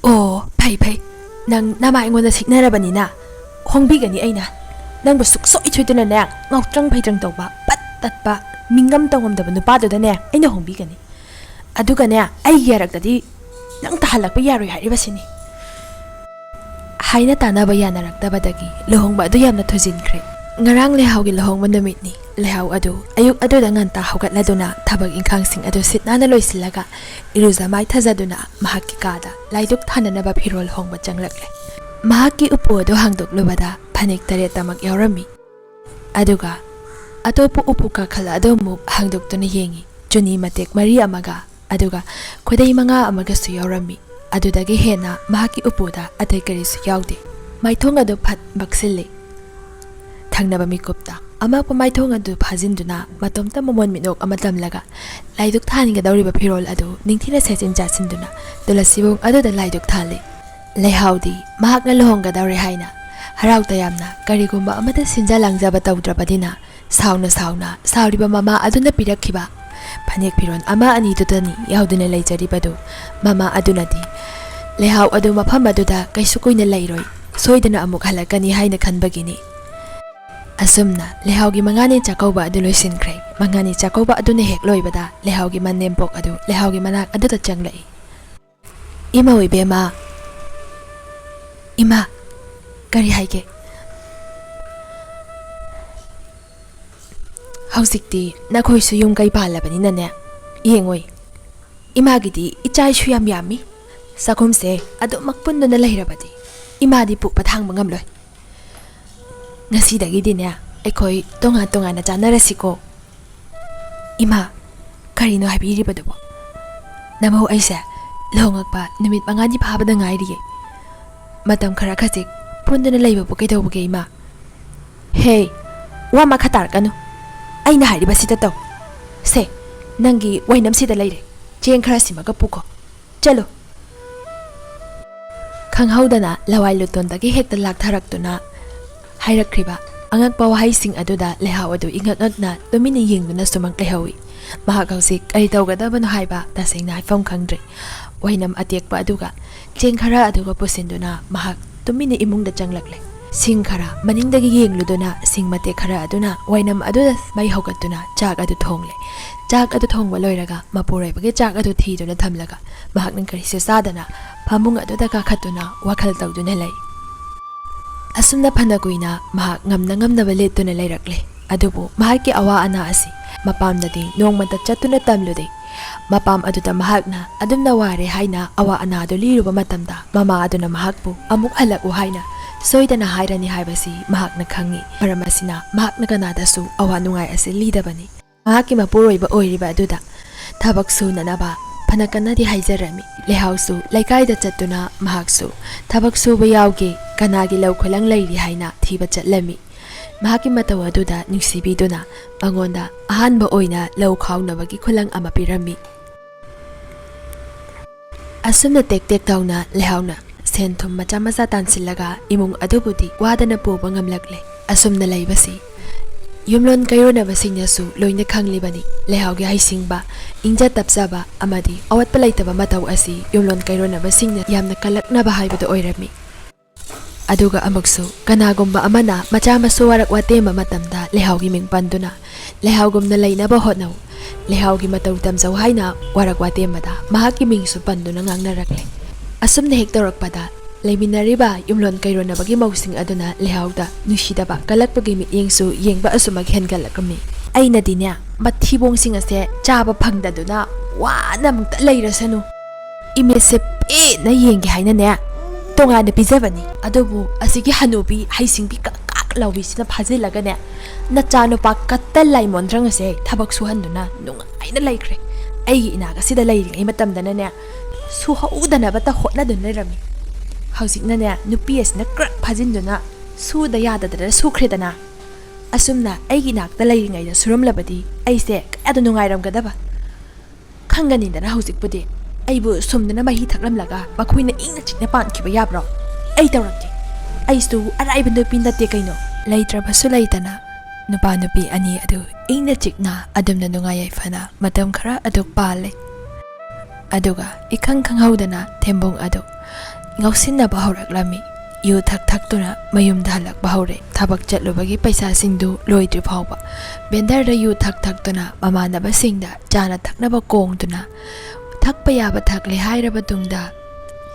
"ꯑꯣ, ꯐꯩ, ꯐꯩ꯫ ꯅꯪ ꯅꯃꯥ ꯑꯩꯉꯣꯟꯗ ꯁꯤꯡꯅꯔꯕꯅꯤꯅ ꯍꯣꯡꯕꯤꯒꯅꯤ ꯑꯩꯅ꯫ ꯅꯪꯕꯨ ꯁꯨꯛꯁꯣꯏ ꯁꯣꯏꯗꯅꯅꯦ, ꯉꯥꯎꯇ꯭ꯔꯪ ꯐꯩꯇ꯭ꯔꯪ ꯇꯧꯕ, ꯄꯠ ꯇꯠꯄ, ꯃꯤꯉꯝ ꯇꯧꯉꯝꯗꯕ ꯅꯨꯄꯥꯗꯨꯗꯅꯦ ꯑꯩꯅ ꯍꯣꯡꯕꯤꯒꯅꯤ꯫ ꯑꯗꯨꯒꯅꯦ, ꯑꯩꯒꯤ ꯌꯥꯔꯛꯇꯗꯤ ꯅꯪ ꯇꯥꯍꯜꯂꯛꯄ ꯌꯥꯔꯣꯏ ꯍꯥꯏꯔꯤꯕꯁꯤꯅꯤ꯫" ꯍꯥꯏꯅ ꯇꯥꯅꯕ ꯌꯥꯅꯔꯛꯇꯕꯗꯒꯤ ꯂꯨꯍꯣꯡꯕ ꯑꯗꯨ ꯌꯥꯝꯅ ꯊꯨꯖꯤꯟꯈ꯭ꯔꯦ꯫ ꯉꯔꯥꯡ ꯂꯩꯍꯥꯎꯒꯤ ꯂꯨꯍꯣꯡꯕ ꯅꯨꯃꯤꯠꯅꯤ꯫ ꯂꯩꯍꯥꯎ ꯑꯗꯨ ꯑꯌꯨꯛ ꯑꯗꯨꯗ ꯉꯟꯇꯥ ꯍꯧꯒꯠꯂꯗꯨꯅ ꯊꯕꯛ ꯏꯪꯈꯥꯡꯁꯤꯡ ꯑꯗꯨ ꯁꯤꯠ ꯅꯥꯟꯅ ꯂꯣꯏꯁꯤꯜꯂꯒ ꯏꯔꯨꯖ ꯃꯥꯏꯊꯖꯗꯨꯅ ꯃꯍꯥꯛꯀꯤ ꯀꯥꯗ ꯂꯥꯏꯗꯨꯛ ꯊꯥꯅꯅꯕ ꯐꯤꯔꯣꯜ ꯍꯣꯡꯕ ꯆꯪꯂꯛꯂꯦ꯫ ꯃꯍꯥꯛꯀꯤ ꯎꯄꯨ ꯑꯗꯨ ꯍꯥꯡꯗꯣꯛꯂꯨꯕꯗ ꯐꯅꯦꯛ ꯇꯔꯦꯠꯇꯃꯛ ꯌꯥꯎꯔꯝꯃꯤ꯫ ꯑꯗꯨꯒ ꯑꯇꯣꯞꯄ ꯎꯄꯨ ꯀꯥꯈꯜ ꯑꯗꯨ ꯑꯃꯨꯛ ꯍꯥꯡꯗꯣꯛꯇꯨꯅ ꯌꯦꯡꯉꯤ꯫ ꯆꯨꯅꯤ ꯃꯇꯦꯛ ꯃꯔꯤ ꯑꯃꯒ, ꯑꯗꯨꯒ ꯈꯨꯗꯩ ꯃꯉꯥ ꯑꯃꯒꯁꯨ ꯌꯥꯎꯔꯝꯃꯤ꯫ ꯑꯗꯨꯗꯒꯤ ꯍꯦꯟꯅ ꯃꯍꯥꯛꯀꯤ ꯎꯄꯨꯗ ꯑꯇꯩ ꯀꯔꯤꯁꯨ ꯌꯥꯎꯗꯦ꯫ ꯃꯥꯏꯊꯣꯡ ꯑꯗꯨ ꯐꯠ ꯕꯛꯁꯤꯜꯂꯤ꯫ ꯊꯪꯅꯕ ꯃꯤꯀꯨꯞꯇ ꯑꯃꯛꯄ ꯃꯥꯏꯊꯣꯡ ꯑꯗꯨ ꯐꯥꯖꯤꯟꯗꯨꯅ ꯃꯇꯣꯝꯇ ꯃꯃꯣꯟ ꯃꯤꯅꯣꯛ ꯑꯃ ꯇꯝꯂꯒ ꯂꯥꯏꯗꯨꯛ ꯊꯥꯟꯒꯗꯧꯔꯤꯕ ꯐꯤꯔꯣꯜ ꯑꯗꯨ ꯅꯤꯡꯊꯤꯅ ꯁꯦꯠꯆꯤꯟ ꯆꯥꯁꯤꯟꯗꯨꯅ ꯇꯨꯂꯁꯤꯕꯣꯡ ꯑꯗꯨꯗ ꯂꯥꯏꯗꯨꯛ ꯊꯥꯜꯂꯤ꯫ ꯂꯩꯍꯥꯎꯗꯤ ꯃꯍꯥꯛꯅ ꯂꯨꯍꯣꯡꯒꯗꯧꯔꯦ ꯍꯥꯏꯅ ꯍꯔꯥꯎ ꯇꯌꯥꯝꯅ ꯀꯔꯤꯒꯨꯝꯕ ꯑꯃꯠꯇ ꯁꯤꯟꯖ ꯂꯥꯡꯖꯕ ꯇꯧꯗ꯭ꯔꯕꯅꯤꯅ ꯁꯥꯎꯅ ꯁꯥꯎꯅ ꯁꯥꯎꯔꯤꯕ ꯃꯃꯥ ꯑꯗꯨꯅ ꯄꯤꯔꯛꯈꯤꯕ ꯐꯅꯦꯛ ꯐꯤꯔꯣꯜ ꯑꯃ ꯑꯅꯤꯗꯨꯗꯅꯤ ꯌꯥꯎꯗꯨꯅ ꯂꯩꯖꯔꯤꯕꯗꯨ꯫ ꯃꯃꯥ ꯑꯗꯨꯅꯗꯤ ꯂꯩꯍꯥꯎ ꯑꯗꯨ ꯃꯐꯝ ꯑꯗꯨꯗ ꯀꯩꯁꯨ ꯀꯨꯏꯅ ꯂꯩꯔꯣꯏ, ꯁꯣꯏꯗꯅ ꯑꯃꯨꯛ ꯍꯜꯂꯛꯀꯅꯤ ꯍꯥꯏꯅ ꯈꯟꯕꯒꯤꯅꯤ꯫ ꯑꯁꯨꯝꯅ ꯂꯩꯍꯥꯎꯒꯤ ꯃꯉꯥꯅꯤ ꯆꯥꯛꯀꯧꯕ ꯑꯗꯨ ꯂꯣꯏꯁꯤꯟꯈ꯭ꯔꯦ꯫ ꯃꯉꯥꯅꯤ ꯆꯥꯛꯀꯧꯕ ꯑꯗꯨꯅ ꯍꯦꯛ ꯂꯣꯏꯕꯗ ꯂꯩꯍꯥꯎꯒꯤ ꯃꯅꯦꯝꯄꯣꯛ ꯑꯗꯨ ꯂꯩꯍꯥꯎꯒꯤ ꯃꯅꯥꯛ ꯑꯗꯨꯗ ꯆꯪꯂꯛꯏ꯫ "ꯏꯃꯧ ꯏꯕꯦꯝꯃ, ꯏꯃꯥ, ꯀꯔꯤ ꯍꯥꯏꯒꯦ? ꯍꯧꯖꯤꯛꯇꯤ ꯅꯈꯣꯏꯁꯨ ꯌꯨꯝ ꯀꯩ ꯄꯥꯜꯂꯕꯅꯤꯅꯅꯦ, ꯌꯦꯡꯉꯣꯏ, ꯏꯃꯥꯒꯤꯗꯤ ꯏꯆꯥ ꯏꯁꯨ ꯌꯥꯝ ꯌꯥꯝꯃꯤ꯫ ꯆꯥꯛꯈꯨꯝꯁꯦ ꯑꯗꯨꯃꯛ ꯄꯨꯟꯗꯨꯅ ꯂꯩꯔꯕꯗꯤ ꯏꯃꯥꯗꯤ ꯄꯨꯛꯄ ꯊꯥꯡꯕ ꯉꯝꯂꯣꯏ꯫ ꯉꯁꯤꯗꯒꯤꯗꯤꯅꯦ, ꯑꯩꯈꯣꯏ ꯇꯣꯉꯥꯟ ꯇꯣꯉꯥꯟꯅ ꯆꯥꯟꯅꯔꯁꯤꯀꯣ꯫ ꯏꯃꯥ, ꯀꯔꯤꯅꯣ ꯍꯥꯏꯕꯤꯔꯤꯕꯗꯨꯕꯣ? ꯅꯃꯧ ꯑꯩꯁꯦ ꯂꯨꯍꯣꯡꯉꯛꯄ ꯅꯨꯃꯤꯠ ꯃꯉꯥꯅꯤ ꯐꯥꯕꯗ ꯉꯥꯏꯔꯤꯌꯦ꯫ ꯃꯇꯝ ꯈꯔ ꯈꯖꯤꯛ ꯄꯨꯟꯗꯨꯅ ꯂꯩꯕꯕꯨ ꯀꯩꯗꯧꯕꯒꯦ, ꯏꯃꯥ? ꯍꯦ, ꯋꯥ ꯃꯈꯥ ꯇꯥꯔꯛꯀꯅꯨ꯫ ꯑꯩꯅ ꯍꯥꯏꯔꯤꯕꯁꯤꯗ ꯇꯧ꯫ ꯁꯦ, ꯅꯪꯒꯤ ꯋꯥꯏꯅꯝꯁꯤꯗ ꯂꯩꯔꯦ꯫ ꯆꯦꯡ ꯈꯔ ꯁꯤꯃꯒ ꯄꯨꯈꯣ꯫ ꯆꯠꯂꯣ꯫ ꯈꯪꯍꯧꯗꯅ ꯂꯋꯥꯏ ꯂꯨꯇꯣꯟꯗꯒꯤ ꯍꯦꯛꯇ ꯂꯥꯛꯊꯔꯛꯇꯨꯅ ꯍꯥꯏꯔꯛꯈ꯭ꯔꯤꯕ ꯑꯉꯛꯄ ꯋꯥꯍꯩꯁꯤꯡ ꯑꯗꯨꯗ ꯂꯩꯍꯥꯎ ꯑꯗꯨ ꯏꯉꯛ ꯉꯛꯅ ꯇꯨꯃꯤꯟꯅ ꯌꯦꯡꯗꯨꯅ ꯁꯨꯃꯛ ꯂꯩꯍꯧꯏ꯫ ꯃꯍꯥꯛ ꯍꯧꯖꯤꯛ ꯀꯔꯤ ꯇꯧꯒꯗꯕꯅꯣ ꯍꯥꯏꯕ ꯇꯁꯦꯡꯅ ꯍꯥꯏꯐꯝ ꯈꯪꯗ꯭ꯔꯦ꯫ ꯋꯥꯏꯅꯝ ꯑꯇꯦꯛꯄ ꯑꯗꯨꯒ ꯆꯦꯡ ꯈꯔ ꯑꯗꯨꯒ ꯄꯨꯁꯤꯟꯗꯨꯅ ꯃꯍꯥꯛ ꯇꯨꯃꯤꯟꯅ ꯏꯃꯨꯡꯗ ꯆꯪꯂꯛꯂꯦ꯫ ꯁꯤꯡ ꯈꯔ ꯃꯅꯤꯡꯗꯒꯤ ꯌꯦꯡꯂꯨꯗꯨꯅ ꯁꯤꯡ ꯃꯇꯦꯛ ꯈꯔ ꯑꯗꯨꯅ ꯋꯥꯏꯅꯝ ꯑꯗꯨꯗ ꯃꯩ ꯍꯧꯒꯠꯇꯨꯅ ꯆꯥꯛ ꯑꯗꯨ ꯊꯣꯡꯂꯦ꯫ ꯆꯥꯛ ꯑꯗꯨ ꯊꯣꯡꯕ ꯂꯣꯏꯔꯒ ꯃꯄꯨꯔꯣꯏꯕꯒꯤ ꯆꯥꯛ ꯑꯗꯨ ꯊꯤꯗꯨꯅ ꯊꯝꯂꯒ ꯃꯍꯥꯛꯅ ꯀꯔꯤꯁꯨ ꯆꯥꯗꯅ ꯐꯃꯨꯡ ꯑꯗꯨꯗ ꯀꯥꯈꯠꯇꯨꯅ ꯋꯥꯈꯜ ꯇꯧꯗꯨꯅ ꯂꯩ꯫ ꯑꯁꯨꯝꯅ ꯐꯅ ꯀꯨꯏꯅ ꯃꯍꯥꯛ ꯉꯝꯅ ꯉꯝꯅꯕ ꯂꯦꯠꯇꯨꯅ ꯂꯩꯔꯛꯂꯦ꯫ ꯑꯗꯨꯕꯨ ꯃꯍꯥꯛꯀꯤ ꯑꯋꯥ ꯑꯅꯥ ꯑꯁꯤ ꯃꯄꯥꯝꯗꯗꯤ ꯅꯣꯡꯃꯇ ꯆꯠꯇꯨꯅ ꯇꯝꯂꯨꯗꯦ꯫ ꯃꯄꯥꯝ ꯑꯗꯨꯗ ꯃꯍꯥꯛꯅ ꯑꯗꯨꯝꯅ ꯋꯥꯔꯦ ꯍꯥꯏꯅ ꯑꯋꯥ ꯑꯅꯥꯗꯨ ꯂꯤꯔꯨꯕ ꯃꯇꯝꯗ, ꯃꯃꯥ ꯑꯗꯨꯅ ꯃꯍꯥꯛꯄꯨ ꯑꯃꯨꯛ ꯍꯜꯂꯛꯎ ꯍꯥꯏꯅ ꯁꯣꯏꯗꯅ ꯍꯥꯏꯔꯅꯤ ꯍꯥꯏꯕꯁꯤ ꯃꯍꯥꯛꯅ ꯈꯪꯏ꯫ ꯃꯔꯝ ꯑꯁꯤꯅ ꯃꯍꯥꯛꯅ ꯀꯅꯥꯗꯁꯨ ꯑꯋꯥ ꯅꯨꯡꯉꯥꯏ ꯑꯁꯤ ꯂꯤꯗꯕꯅꯤ꯫ ꯃꯍꯥꯛꯀꯤ ꯃꯄꯨꯔꯣꯏꯕ ꯑꯣꯏꯔꯤꯕ ꯑꯗꯨꯗ ꯊꯕꯛ ꯁꯨꯅꯅꯕ ꯐꯅ ꯀꯟꯅꯗꯤ ꯍꯥꯏꯖꯔꯝꯃꯤ꯫ ꯂꯩꯍꯥꯎꯁꯨ ꯂꯩꯀꯥꯏꯗ ꯆꯠꯇꯨꯅ ꯃꯍꯥꯛꯁꯨ ꯊꯕꯛ ꯁꯨꯕ ꯌꯥꯎꯒꯦ, ꯀꯅꯥꯒꯤ ꯂꯧ ꯈꯨꯂꯪ ꯂꯩꯔꯤ ꯍꯥꯏꯅ ꯊꯤꯕ ꯆꯠꯂꯝꯃꯤ꯫ ꯃꯍꯥꯛꯀꯤ ꯃꯇꯧ ꯑꯗꯨꯗ ꯅꯨꯡꯁꯤꯕꯤꯗꯨꯅ ꯃꯉꯣꯟꯗ ꯑꯍꯥꯟꯕ ꯑꯣꯏꯅ ꯂꯧ ꯈꯥꯎꯅꯕꯒꯤ ꯈꯨꯂꯪ ꯑꯃ ꯄꯤꯔꯝꯃꯤ꯫ ꯑꯁꯨꯝꯅ ꯇꯦꯛ ꯇꯦꯛ ꯇꯧꯅ ꯂꯩꯍꯥꯎꯅ ꯁꯦꯟ ꯊꯨꯝ ꯃꯆꯥ ꯃꯆꯥ ꯇꯥꯟꯁꯤꯜꯂꯒ ꯏꯃꯨꯡ ꯑꯗꯨꯕꯨꯗꯤ ꯋꯥꯗꯅ ꯄꯨꯕ ꯉꯝꯂꯛꯂꯦ꯫ ꯑꯁꯨꯝꯅ ꯂꯩꯕꯁꯤ ꯌꯨꯝꯂꯣꯟ ꯀꯩꯔꯣꯟꯅꯕꯁꯤꯡꯅꯁꯨ ꯂꯣꯏꯅ ꯈꯪꯂꯤꯕꯅꯤ꯫ ꯂꯩꯍꯥꯎꯒꯤ ꯍꯩꯁꯤꯡꯕ, ꯏꯪꯖ ꯇꯞꯆꯕ ꯑꯃꯗꯤ ꯑꯋꯥꯠꯄ ꯂꯩꯇꯕ ꯃꯇꯧ ꯑꯁꯤ ꯌꯨꯝꯂꯣꯟ ꯀꯩꯔꯣꯟꯅꯕꯁꯤꯡꯅ ꯌꯥꯝꯅ ꯀꯜꯂꯛꯅꯕ ꯍꯥꯏꯕꯗꯨ ꯑꯣꯏꯔꯝꯃꯤ꯫ ꯑꯗꯨꯒ ꯑꯃꯨꯛꯁꯨ ꯀꯅꯥꯒꯨꯝꯕ ꯑꯃꯅ ꯃꯆꯥ ꯃꯁꯨ ꯋꯥꯔꯛ ꯋꯥꯇꯦꯝꯕ ꯃꯇꯝꯗ ꯂꯩꯍꯥꯎꯒꯤ ꯃꯤꯡ ꯄꯟꯗꯨꯅ, "ꯂꯩꯍꯥꯎꯒꯨꯝꯅ ꯂꯩꯅꯕ ꯍꯣꯠꯅꯧ, ꯂꯩꯍꯥꯎꯒꯤ ꯃꯇꯧ ꯇꯝꯖꯧ" ꯍꯥꯏꯅ ꯋꯥꯔꯛ ꯋꯥꯇꯦꯝꯕꯗ ꯃꯍꯥꯛꯀꯤ ꯃꯤꯡꯁꯨ ꯄꯟꯗꯨꯅ ꯉꯥꯡꯅꯔꯛꯂꯦ꯫ ꯑꯁꯨꯝꯅ ꯍꯦꯛ ꯇꯧꯔꯛꯄꯗ ꯂꯩꯃꯤꯟꯅꯔꯤꯕ ꯌꯨꯝꯂꯣꯟ ꯀꯩꯔꯣꯟꯅꯕꯒꯤ ꯃꯧꯁꯤꯡ ꯑꯗꯨꯅ ꯂꯩꯍꯥꯎꯗ ꯅꯨꯡꯁꯤꯗꯕ ꯀꯜꯂꯛꯄꯒꯤ ꯃꯤꯠꯌꯦꯡꯁꯨ ꯌꯦꯡꯕ ꯑꯁꯨꯝꯃꯛ ꯍꯦꯟꯒꯠꯂꯛꯂꯝꯃꯤ꯫ ꯑꯩꯅꯗꯤꯅꯦ, ꯃꯊꯤꯕꯣꯡꯁꯤꯡ ꯑꯁꯦ ꯆꯥꯕ ꯐꯪꯗꯗꯨꯅ ꯋꯥꯅ ꯑꯃꯨꯛꯇ ꯂꯩꯔꯁꯅꯨ, ꯏꯃꯦꯖꯁꯦ ꯄꯦꯟꯅ ꯌꯦꯡꯒꯦ ꯍꯥꯏꯅꯅꯦ ꯇꯣꯉꯥꯟꯅ ꯄꯤꯖꯕꯅꯤ꯫ ꯑꯗꯨꯕꯨ ꯑꯁꯤꯒꯤ ꯍꯅꯨꯕꯤ ꯍꯩꯁꯤꯡꯕꯤ ꯀꯛ ꯀꯛ ꯂꯥꯎꯕꯤꯁꯤꯅ ꯐꯥꯖꯤꯜꯂꯒꯅꯦ, ꯅꯆꯥꯅꯨꯄꯥ ꯀꯠꯇ ꯂꯥꯏꯃꯣꯟꯗ꯭ꯔꯪ ꯑꯁꯦ ꯊꯕꯛ ꯁꯨꯍꯟꯗꯨꯅ ꯅꯨꯡꯉꯥꯏꯅ ꯂꯩꯈ꯭ꯔꯦ꯫ ꯑꯩꯒꯤ ꯏꯅꯥꯛ ꯑꯁꯤꯗ ꯂꯩꯔꯤꯉꯩ ꯃꯇꯝꯗꯅꯅꯦ, ꯁꯨꯍꯧꯗꯅꯕꯇ ꯍꯣꯠꯅꯗꯨꯅ ꯂꯩꯔꯝꯃꯤ꯫ ꯍꯧꯖꯤꯛꯅꯅꯦ, ꯅꯨꯄꯤ ꯑꯁꯤꯅ ꯀ꯭ꯔꯛ ꯐꯥꯖꯤꯟꯗꯨꯅ ꯁꯨꯗ ꯌꯥꯗꯗꯅ ꯁꯨꯈ꯭ꯔꯦꯗꯅ꯫ ꯑꯁꯨꯝꯅ ꯑꯩꯒꯤ ꯏꯅꯥꯛꯇ ꯂꯩꯔꯤꯉꯩꯗ ꯁꯨꯔꯝꯂꯕꯗꯤ ꯑꯩꯁꯦ ꯀꯌꯥꯗ ꯅꯨꯡꯉꯥꯏꯔꯝꯒꯗꯕ꯫ ꯈꯪꯒꯅꯤꯗꯅ ꯍꯧꯖꯤꯛꯄꯨꯗꯤ꯫ ꯑꯩꯕꯨ ꯁꯨꯝꯗꯅ ꯃꯍꯤ ꯊꯛꯂꯝꯂꯒ ꯃꯈꯣꯏꯅ ꯏꯪꯅ ꯆꯤꯛꯅ ꯄꯥꯟꯈꯤꯕ ꯌꯥꯕ꯭ꯔꯣ? ꯑꯩ ꯇꯧꯔꯛꯀꯦ꯫ ꯑꯩꯁꯨ ꯑꯔꯥꯏꯕ ꯅꯨꯄꯤ ꯅꯠꯇꯦ ꯀꯩꯅꯣ꯫ ꯂꯩꯇ꯭ꯔꯕꯁꯨ ꯂꯩꯇꯅ, ꯅꯨꯄꯥ ꯅꯨꯄꯤ ꯑꯅꯤ ꯑꯗꯨ ꯏꯪꯅ ꯆꯤꯛꯅ ꯑꯗꯨꯝꯅ ꯅꯨꯡꯉꯥꯏ ꯌꯥꯏꯐꯅ ꯃꯇꯝ ꯈꯔ ꯑꯗꯨ ꯄꯥꯜꯂꯦ꯫ ꯑꯗꯨꯒ ꯏꯈꯪ ꯈꯪꯍꯧꯗꯅ ꯊꯦꯝꯕꯨꯡ ꯑꯗꯨ ꯉꯥꯎꯁꯤꯟꯅꯕ ꯍꯧꯔꯛꯂꯝꯃꯤ꯫ ꯌꯨ ꯊꯛ ꯊꯛꯇꯨꯅ ꯃꯌꯨꯝꯗ ꯍꯜꯂꯛꯄ ꯍꯧꯔꯦ꯫ ꯊꯕꯛ ꯆꯠꯂꯨꯕꯒꯤ ꯄꯩꯁꯥꯁꯤꯡꯗꯨ ꯂꯣꯏꯗ꯭ꯔꯤ ꯐꯥꯎꯕ ꯕꯦꯟꯗꯔꯗ ꯌꯨ ꯊꯛ ꯊꯛꯇꯨꯅ ꯃꯃꯥꯟꯅꯕꯁꯤꯡꯗ ꯆꯥꯅ ꯊꯛꯅꯕ ꯀꯣꯡꯗꯨꯅ, ꯊꯛꯄ ꯌꯥꯕ ꯊꯛꯂꯦ ꯍꯥꯏꯔꯕ ꯇꯨꯡꯗ,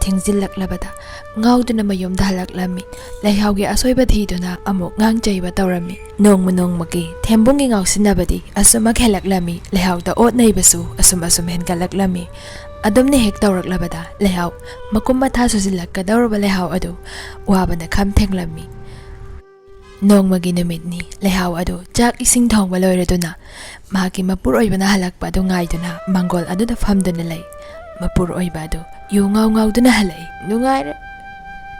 ꯊꯦꯡꯖꯤꯜꯂꯛꯂꯕꯗ ꯉꯥꯎꯗꯨꯅ ꯃꯌꯨꯝꯗ ꯍꯜꯂꯛꯂꯝꯃꯤ꯫ ꯂꯩꯍꯥꯎꯒꯤ ꯑꯁꯣꯏꯕ ꯊꯤꯗꯨꯅ ꯑꯃꯨꯛ ꯉꯥꯡ ꯆꯩꯕ ꯇꯧꯔꯝꯃꯤ꯫ ꯅꯣꯡꯃ ꯅꯣꯡꯃꯒꯤ ꯊꯦꯝꯕꯨꯡꯒꯤ ꯉꯥꯎꯁꯤꯟꯅꯕꯗꯤ ꯑꯁꯨꯝꯃꯛ ꯍꯦꯜꯂꯛꯂꯝꯃꯤ꯫ ꯂꯩꯍꯥꯎꯗ ꯑꯣꯠ ꯅꯩꯕꯁꯨ ꯑꯁꯨꯝ ꯑꯁꯨꯝ ꯍꯦꯟꯒꯠꯂꯛꯂꯝꯃꯤ꯫ ꯑꯗꯨꯝꯅ ꯍꯦꯛ ꯇꯧꯔꯛꯂꯕꯗ ꯂꯩꯍꯥꯎ ꯃꯀꯨꯝ ꯃꯊꯥ ꯁꯨꯖꯤꯜꯂꯛꯀꯗꯧꯔꯕ ꯂꯩꯍꯥꯎ ꯑꯗꯨ ꯋꯥꯕꯅ ꯈꯝ ꯊꯦꯡꯂꯝꯃꯤ꯫ ꯅꯣꯡꯃꯒꯤ ꯅꯨꯃꯤꯠꯅꯤ꯫ ꯂꯩꯍꯥꯎ ꯑꯗꯨ ꯆꯥꯛ ꯏꯁꯤꯡ ꯊꯣꯡꯕ ꯂꯣꯏꯔꯗꯨꯅ ꯃꯍꯥꯛꯀꯤ ꯃꯄꯨꯔꯣꯏꯕꯅ ꯍꯜꯂꯛꯄ ꯑꯗꯨ ꯉꯥꯏꯗꯨꯅ ꯃꯥꯡꯒꯣꯜ ꯑꯗꯨꯗ ꯐꯝꯗꯨꯅ ꯂꯩ꯫ ꯃꯄꯨꯔꯣꯏꯕ ꯑꯗꯨ ꯌꯨ ꯉꯥꯎ ꯉꯥꯎꯗꯨꯅ ꯍꯜꯂꯛꯏ꯫ "ꯅꯨꯡꯉꯥꯏꯔꯦ,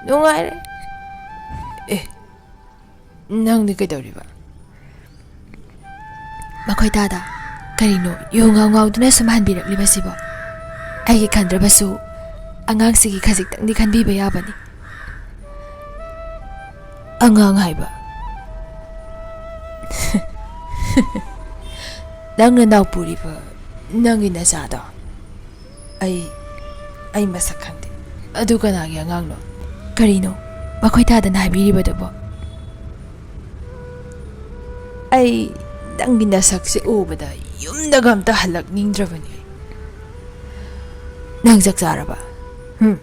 ꯅꯨꯡꯉꯥꯏꯔꯦ꯫ ꯑꯦ, ꯅꯪꯗꯤ ꯀꯩꯗꯧꯔꯤꯕ?" ꯃꯈꯣꯏ ꯇꯥꯗ, "ꯀꯔꯤꯅꯣ ꯌꯨ ꯉꯥꯎ ꯉꯥꯎꯗꯨꯅ ꯁꯨꯝ ꯍꯟꯕꯤꯔꯛꯂꯤꯕꯁꯤꯕꯣ? ꯑꯩꯒꯤ ꯈꯟꯗ꯭ꯔꯕꯁꯨ ꯑꯉꯥꯡꯁꯤꯒꯤ ꯈꯖꯤꯛꯇꯪꯗꯤ ꯈꯟꯕꯤꯕ ꯌꯥꯕꯅꯤ꯫" "ꯑꯉꯥꯡ ꯍꯥꯏꯕ? ꯅꯪ ꯅꯅꯥꯎ ꯄꯨꯔꯤꯕ ꯅꯪꯒꯤ ꯅꯆꯥꯗꯣ? ꯑꯩ, ꯑꯩ ꯃꯁꯛ ꯈꯪꯗꯦ꯫ ꯑꯗꯨ ꯀꯅꯥꯒꯤ ꯑꯉꯥꯡꯅꯣ?" "ꯀꯔꯤꯅꯣ ꯃꯈꯣꯏ ꯇꯥꯗꯅ ꯍꯥꯏꯕꯤꯔꯤꯕꯗꯨꯕꯣ?" "ꯑꯩ ꯅꯪꯒꯤ ꯅꯁꯛꯁꯦ ꯎꯕꯗ ꯌꯨꯝꯗꯒ ꯑꯝꯇ ꯍꯜꯂꯛꯅꯤꯡꯗ꯭ꯔꯕꯅꯤ꯫ ꯅꯪ ꯆꯥꯛ ꯆꯥꯔꯕ? ꯍꯨꯝ?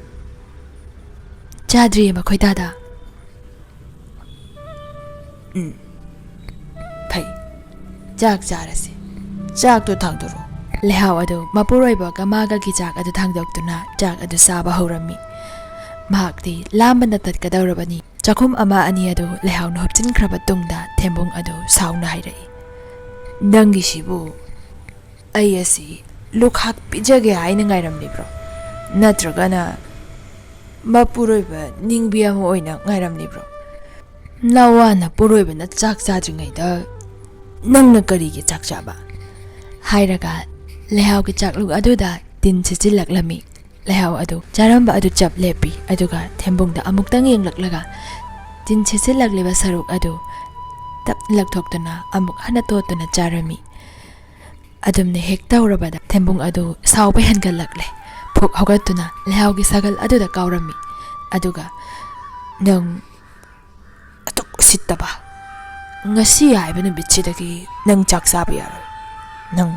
"ꯆꯥꯗ꯭ꯔꯤꯌꯦ ꯃꯈꯣꯏ ꯗꯥꯗꯥ꯫" "ꯎꯝ, ꯐꯩ, ꯆꯥꯛ ꯆꯥꯔꯁꯤ꯫ ꯆꯥꯛꯇꯨ ꯊꯥꯡꯗꯣꯔꯛꯑꯣ꯫" ꯂꯩꯍꯥꯎ ꯑꯗꯨ ꯃꯄꯨꯔꯣꯏꯕꯒ ꯃꯥꯒꯒꯤ ꯆꯥꯛ ꯑꯗꯨ ꯊꯥꯡꯗꯣꯛꯇꯨꯅ ꯆꯥꯛ ꯑꯗꯨ ꯆꯥꯕ ꯍꯧꯔꯝꯃꯤ꯫ ꯃꯍꯥꯛꯇꯤ ꯂꯥꯝꯕꯅ ꯇꯠꯀꯗꯧꯔꯕꯅꯤ꯫ ꯆꯥꯛꯈꯨꯝ ꯑꯃ ꯑꯅꯤ ꯑꯗꯨ ꯂꯩꯍꯥꯎꯅ ꯍꯨꯞꯆꯤꯟꯈ꯭ꯔꯕ ꯇꯨꯡꯗ ꯊꯦꯝꯕꯨꯡ ꯑꯗꯨ ꯁꯥꯎꯅ ꯍꯥꯏꯔꯛꯏ, "ꯅꯪꯒꯤꯁꯤꯕꯨ ꯑꯩ ꯑꯁꯤ ꯂꯨꯈꯥꯛ ꯄꯤꯖꯒꯦ ꯍꯥꯏꯅ ꯉꯥꯏꯔꯝꯂꯤꯕ꯭ꯔꯣ? ꯅꯠꯇ꯭ꯔꯒꯅ ꯃꯄꯨꯔꯣꯏꯕ ꯅꯤꯡꯕꯤ ꯑꯃ ꯑꯣꯏꯅ ꯉꯥꯏꯔꯝꯂꯤꯕ꯭ꯔꯣ? ꯅꯋꯥ ꯅꯄꯨꯔꯣꯏꯕꯅ ꯆꯥꯛ ꯆꯥꯗ꯭ꯔꯤꯉꯩꯗ ꯅꯪꯅ ꯀꯔꯤꯒꯤ ꯆꯥꯛ ꯆꯥꯕ?" ꯍꯥꯏꯔꯒ ꯂꯩꯍꯥꯎꯒꯤ ꯆꯥꯛꯂꯨꯛ ꯑꯗꯨꯗ ꯇꯤꯟ ꯁꯤꯠꯆꯤꯜꯂꯛꯂꯝꯃꯤ꯫ ꯂꯩꯍꯥꯎ ꯑꯗꯨ ꯆꯥꯔꯝꯕ ꯑꯗꯨ ꯆꯞ ꯂꯦꯞꯄꯤ, ꯑꯗꯨꯒ ꯊꯦꯝꯕꯨꯡꯗ ꯑꯃꯨꯛꯇꯪ ꯌꯦꯡꯂꯛꯂꯒ ꯇꯤꯟ ꯁꯤꯠꯆꯤꯜꯂꯛꯂꯤꯕ ꯁꯔꯨꯛ ꯑꯗꯨ ꯇꯞꯅ ꯂꯧꯊꯣꯛꯇꯨꯅ ꯑꯃꯨꯛ ꯍꯟꯅ ꯇꯣꯠꯇꯨꯅ ꯆꯥꯔꯝꯃꯤ꯫ ꯑꯗꯨꯝꯅ ꯍꯦꯛ ꯇꯧꯔꯕꯗ ꯊꯦꯝꯕꯨꯡ ꯑꯗꯨ ꯁꯥꯎꯕ ꯍꯦꯟꯒꯠꯂꯛꯂꯦ꯫ ꯐꯨꯛ ꯍꯧꯒꯠꯇꯨꯅ ꯂꯩꯍꯥꯎꯒꯤ ꯁꯥꯒꯜ ꯑꯗꯨꯗ ꯀꯥꯎꯔꯝꯃꯤ꯫ ꯑꯗꯨꯒ, "ꯅꯪ ꯑꯗꯨꯛ ꯎꯁꯤꯠꯇꯕ! ꯉꯁꯤ ꯍꯥꯏꯕ ꯅꯨꯃꯤꯠꯁꯤꯗꯒꯤ ꯅꯪ ꯆꯥꯛ ꯆꯥꯕ ꯌꯥꯔꯣꯏ꯫ ꯅꯪ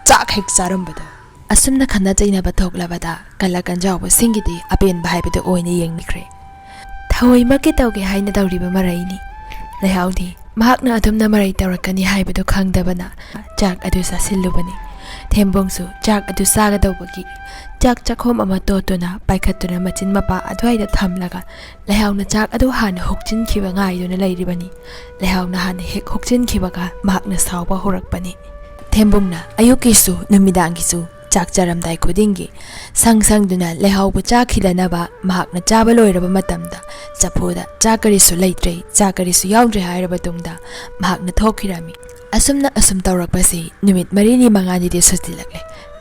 ꯆꯥꯛ ꯍꯦꯛ ꯆꯥꯔꯝꯕꯗ꯫" ꯑꯁꯨꯝꯅ ꯈꯠꯅ ꯆꯩꯅꯕ ꯊꯣꯛꯂꯕꯗ ꯀꯂꯛ ꯀꯟꯖꯥꯎꯕꯁꯤꯡꯒꯤꯗꯤ ꯑꯄꯦꯟꯕ ꯍꯥꯏꯕꯗꯨ ꯑꯣꯏꯅ ꯌꯦꯡꯈ꯭ꯔꯦ꯫ ꯊꯑꯣꯏꯃꯛꯀꯤ ꯇꯧꯒꯦ ꯍꯥꯏꯅ ꯇꯧꯔꯤꯕ ꯃꯔꯩꯅꯤ꯫ ꯂꯩꯍꯥꯎꯗꯤ ꯃꯍꯥꯛꯅ ꯑꯗꯨꯝꯅ ꯃꯔꯩ ꯇꯧꯔꯛꯀꯅꯤ ꯍꯥꯏꯕꯗꯨ ꯈꯪꯗꯕꯅ ꯆꯥꯛ ꯑꯗꯨ ꯆꯥꯁꯤꯜꯂꯨꯕꯅꯤ꯫ ꯊꯦꯝꯕꯣꯡꯁꯨ ꯆꯥꯛ ꯑꯗꯨ ꯆꯥꯒꯗꯧꯕꯒꯤ ꯆꯥꯛ ꯆꯥꯛꯈꯣꯝ ꯑꯃ ꯇꯣꯠꯇꯨꯅ ꯄꯥꯏꯈꯠꯇꯨꯅ ꯃꯆꯤꯟ ꯃꯄꯥ ꯑꯗꯨꯋꯥꯏꯗ ꯊꯝꯂꯒ ꯂꯩꯍꯥꯎꯅ ꯆꯥꯛ ꯑꯗꯨ ꯍꯥꯟꯅ ꯍꯨꯛꯆꯤꯟꯈꯤꯕ ꯉꯥꯏꯗꯨꯅ ꯂꯩꯔꯤꯕꯅꯤ꯫ ꯂꯩꯍꯥꯎꯅ ꯍꯥꯟꯅ ꯍꯦꯛ ꯍꯨꯛꯆꯤꯟꯈꯤꯕꯒ ꯃꯍꯥꯛꯅ ꯁꯥꯎꯕ ꯍꯧꯔꯛꯄꯅꯤ꯫ ꯊꯦꯝꯕꯣꯡꯅ ꯑꯌꯨꯛꯀꯤꯁꯨ ꯅꯨꯃꯤꯗꯥꯡꯒꯤꯁꯨ ꯆꯥꯛ ꯆꯥꯔꯝꯗꯥꯏ ꯈꯨꯗꯤꯡꯒꯤ ꯁꯪ ꯁꯪꯗꯨꯅ ꯂꯩꯍꯥꯎꯕꯨ ꯆꯥꯈꯤꯗꯅꯕ ꯃꯍꯥꯛꯅ ꯆꯥꯕ ꯂꯣꯏꯔꯕ ꯃꯇꯝꯗ ꯆꯐꯨꯗ ꯆꯥꯛ ꯀꯔꯤꯁꯨ ꯂꯩꯇ꯭ꯔꯦ, ꯆꯥꯛ ꯀꯔꯤꯁꯨ ꯌꯥꯎꯗ꯭ꯔꯦ ꯍꯥꯏꯔꯕ ꯇꯨꯡꯗ ꯃꯍꯥꯛꯅ ꯊꯣꯛꯈꯤꯔꯝꯃꯤ꯫ ꯑꯁꯨꯝꯅ ꯑꯁꯨꯝ ꯇꯧꯔꯛꯄꯁꯤ ꯅꯨꯃꯤꯠ ꯃꯔꯤꯅꯤ ꯃꯉꯥꯅꯤꯗꯤ ꯁꯨꯖꯤꯜꯂꯛꯂꯦ꯫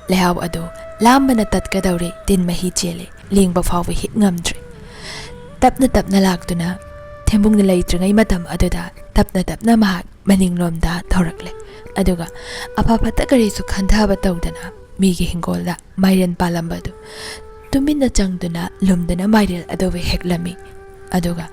ꯂꯩꯍꯥꯎ ꯑꯗꯨ ꯂꯥꯝꯕꯅ ꯇꯠꯀꯗꯧꯔꯦ, ꯇꯤꯟ ꯃꯍꯤ ꯆꯦꯜꯂꯦ, ꯂꯦꯡꯕ ꯐꯥꯎꯕ ꯍꯤꯠ ꯉꯝꯗ꯭ꯔꯦ꯫ ꯇꯞꯅ ꯇꯞꯅ ꯂꯥꯛꯇꯨꯅ ꯊꯦꯝꯕꯨꯡꯅ ꯂꯩꯇ꯭ꯔꯤꯉꯩ ꯃꯇꯝ ꯑꯗꯨꯗ ꯇꯞꯅ ꯇꯞꯅ ꯃꯍꯥꯛ ꯃꯅꯤꯡꯂꯣꯝꯗ ꯊꯧꯔꯛꯂꯦ꯫ ꯑꯗꯨꯒ ꯑꯐ ꯐꯠꯇ ꯀꯔꯤꯁꯨ ꯈꯟꯊꯕ ꯇꯧꯗꯅ ꯃꯤꯒꯤ ꯍꯤꯡꯒꯣꯜꯗ ꯃꯥꯏꯔꯦꯟ ꯄꯥꯜꯂꯝꯕꯗꯨ ꯇꯨꯃꯤꯟꯅ ꯆꯪꯗꯨꯅ ꯂꯨꯝꯗꯨꯅ ꯃꯥꯏꯔꯦꯜ ꯑꯗꯨꯕꯨ ꯍꯦꯛꯂꯝꯃꯤ꯫ ꯑꯗꯨꯒ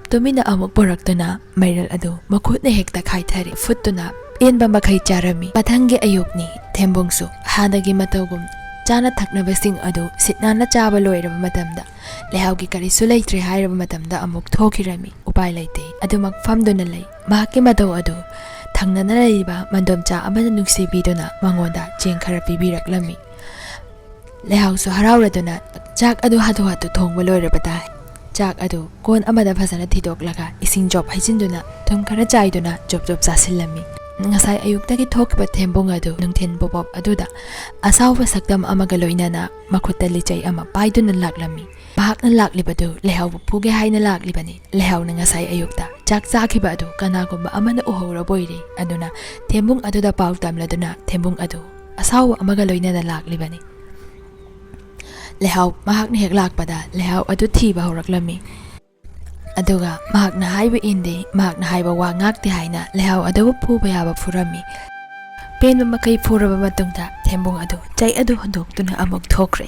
ꯇꯨꯃꯤꯟꯅ ꯑꯃꯨꯛ ꯄꯨꯔꯛꯇꯨꯅ ꯃꯥꯏꯔꯦꯜ ꯑꯗꯨ ꯃꯈꯨꯠꯅ ꯍꯦꯛꯇ ꯈꯥꯏꯊꯔꯦ꯫ ꯐꯨꯠꯇꯨꯅ ꯄꯦꯟꯕ ꯃꯈꯩ ꯆꯥꯔꯝꯃꯤ꯫ ꯃꯊꯪꯒꯤ ꯑꯌꯨꯛꯅꯤ꯫ ꯊꯦꯝꯕꯨꯡꯁꯨ ꯍꯥꯟꯅꯒꯤ ꯃꯇꯧꯒꯨꯝ ꯆꯥꯅ ꯊꯛꯅꯕꯁꯤꯡ ꯑꯗꯨ ꯁꯤꯠ ꯅꯥꯟꯅ ꯆꯥꯕ ꯂꯣꯏꯔꯕ ꯃꯇꯝꯗ, ꯂꯩꯍꯥꯎꯒꯤ ꯀꯔꯤꯁꯨ ꯂꯩꯇ꯭ꯔꯦ ꯍꯥꯏꯔꯕ ꯃꯇꯝꯗ ꯑꯃꯨꯛ ꯊꯣꯛꯈꯤꯔꯝꯃꯤ꯫ ꯎꯄꯥꯏ ꯂꯩꯇꯦ, ꯑꯗꯨꯃꯛ ꯐꯝꯗꯨꯅ ꯂꯩ꯫ ꯃꯍꯥꯛꯀꯤ ꯃꯇꯧ ꯑꯗꯨ ꯊꯪꯅꯅ ꯂꯩꯔꯤꯕ ꯃꯟꯗꯣꯝꯆꯥ ꯑꯃꯅ ꯅꯨꯡꯁꯤꯕꯤꯗꯨꯅ ꯃꯉꯣꯟꯗ ꯆꯦꯡ ꯈꯔ ꯄꯤꯕꯤꯔꯛꯂꯝꯃꯤ꯫ ꯂꯩꯍꯥꯎꯁꯨ ꯍꯔꯥꯎꯔꯗꯨꯅ ꯆꯥꯛ ꯑꯗꯨ ꯍꯥꯊꯨ ꯍꯥꯊꯨ ꯊꯣꯡꯕ ꯂꯣꯏꯔꯕ ꯇꯥꯏ꯫ ꯆꯥꯛ ꯑꯗꯨ ꯀꯣꯟ ꯑꯃꯗ ꯐꯖꯅ ꯊꯤꯗꯣꯛꯂꯒ ꯏꯁꯤꯡ ꯖꯣꯞ ꯍꯩꯖꯤꯟꯗꯨꯅ ꯊꯨꯝ ꯈꯔ ꯆꯥꯏꯗꯨꯅ ꯖꯣꯞ ꯖꯣꯞ ꯆꯥꯁꯤꯜꯂꯝꯃꯤ꯫ ꯉꯁꯥꯏ ꯑꯌꯨꯛꯇꯒꯤ ꯊꯣꯛꯈꯤꯕ ꯊꯦꯝꯕꯨꯡ ꯑꯗꯨ ꯅꯨꯡꯊꯤꯟ ꯄꯣꯄꯣꯞ ꯑꯗꯨꯗ ꯑꯁꯥꯎꯕ ꯁꯛꯇꯝ ꯑꯃꯒ ꯂꯣꯏꯅꯅ ꯃꯈꯨꯠꯇ ꯂꯤꯆꯩ ꯑꯃ ꯄꯥꯏꯗꯨꯅ ꯂꯥꯛꯂꯝꯃꯤ꯫ ꯃꯍꯥꯛꯅ ꯂꯥꯛꯂꯤꯕꯗꯨ ꯂꯩꯍꯥꯎꯕꯨ ꯐꯨꯒꯦ ꯍꯥꯏꯅ ꯂꯥꯛꯂꯤꯕꯅꯤ꯫ ꯂꯩꯍꯥꯎꯅ ꯉꯁꯥꯏ ꯑꯌꯨꯛꯇ ꯆꯥꯛ ꯆꯥꯈꯤꯕ ꯑꯗꯨ ꯀꯅꯥꯒꯨꯝꯕ ꯑꯃꯅ ꯎꯍꯧꯔꯕꯣꯏꯔꯦ꯫ ꯑꯗꯨꯅ ꯊꯦꯝꯕꯨꯡ ꯑꯗꯨꯗ ꯄꯥꯎ ꯇꯝꯂꯗꯨꯅ ꯊꯦꯝꯕꯨꯡ ꯑꯗꯨ ꯑꯁꯥꯎꯕ ꯑꯃꯒ ꯂꯣꯏꯅꯅ ꯂꯥꯛꯂꯤꯕꯅꯤ꯫ ꯂꯩꯍꯥꯎ ꯃꯍꯥꯛꯅ ꯍꯦꯛ ꯂꯥꯛꯄꯗ ꯂꯩꯍꯥꯎ ꯑꯗꯨ ꯊꯤꯕ ꯍꯧꯔꯛꯂꯝꯃꯤ꯫ ꯑꯗꯨꯒ ꯃꯍꯥꯛꯅ ꯍꯥꯏꯕ ꯏꯟꯗꯦ, ꯃꯍꯥꯛꯅ ꯍꯥꯏꯕ ꯋꯥ ꯉꯥꯛꯇꯦ ꯍꯥꯏꯅ ꯂꯩꯍꯥꯎ ꯑꯗꯨꯕꯨ ꯐꯨꯕ ꯌꯥꯕ ꯐꯨꯔꯝꯃꯤ꯫ ꯄꯦꯟꯕ ꯃꯈꯩ ꯐꯨꯔꯕ ꯃꯇꯨꯡꯗ ꯊꯦꯝꯕꯨꯡ ꯑꯗꯨ ꯆꯩ ꯑꯗꯨ ꯍꯨꯟꯗꯣꯛꯇꯨꯅ ꯑꯃꯨꯛ ꯊꯣꯛꯈ꯭ꯔꯦ꯫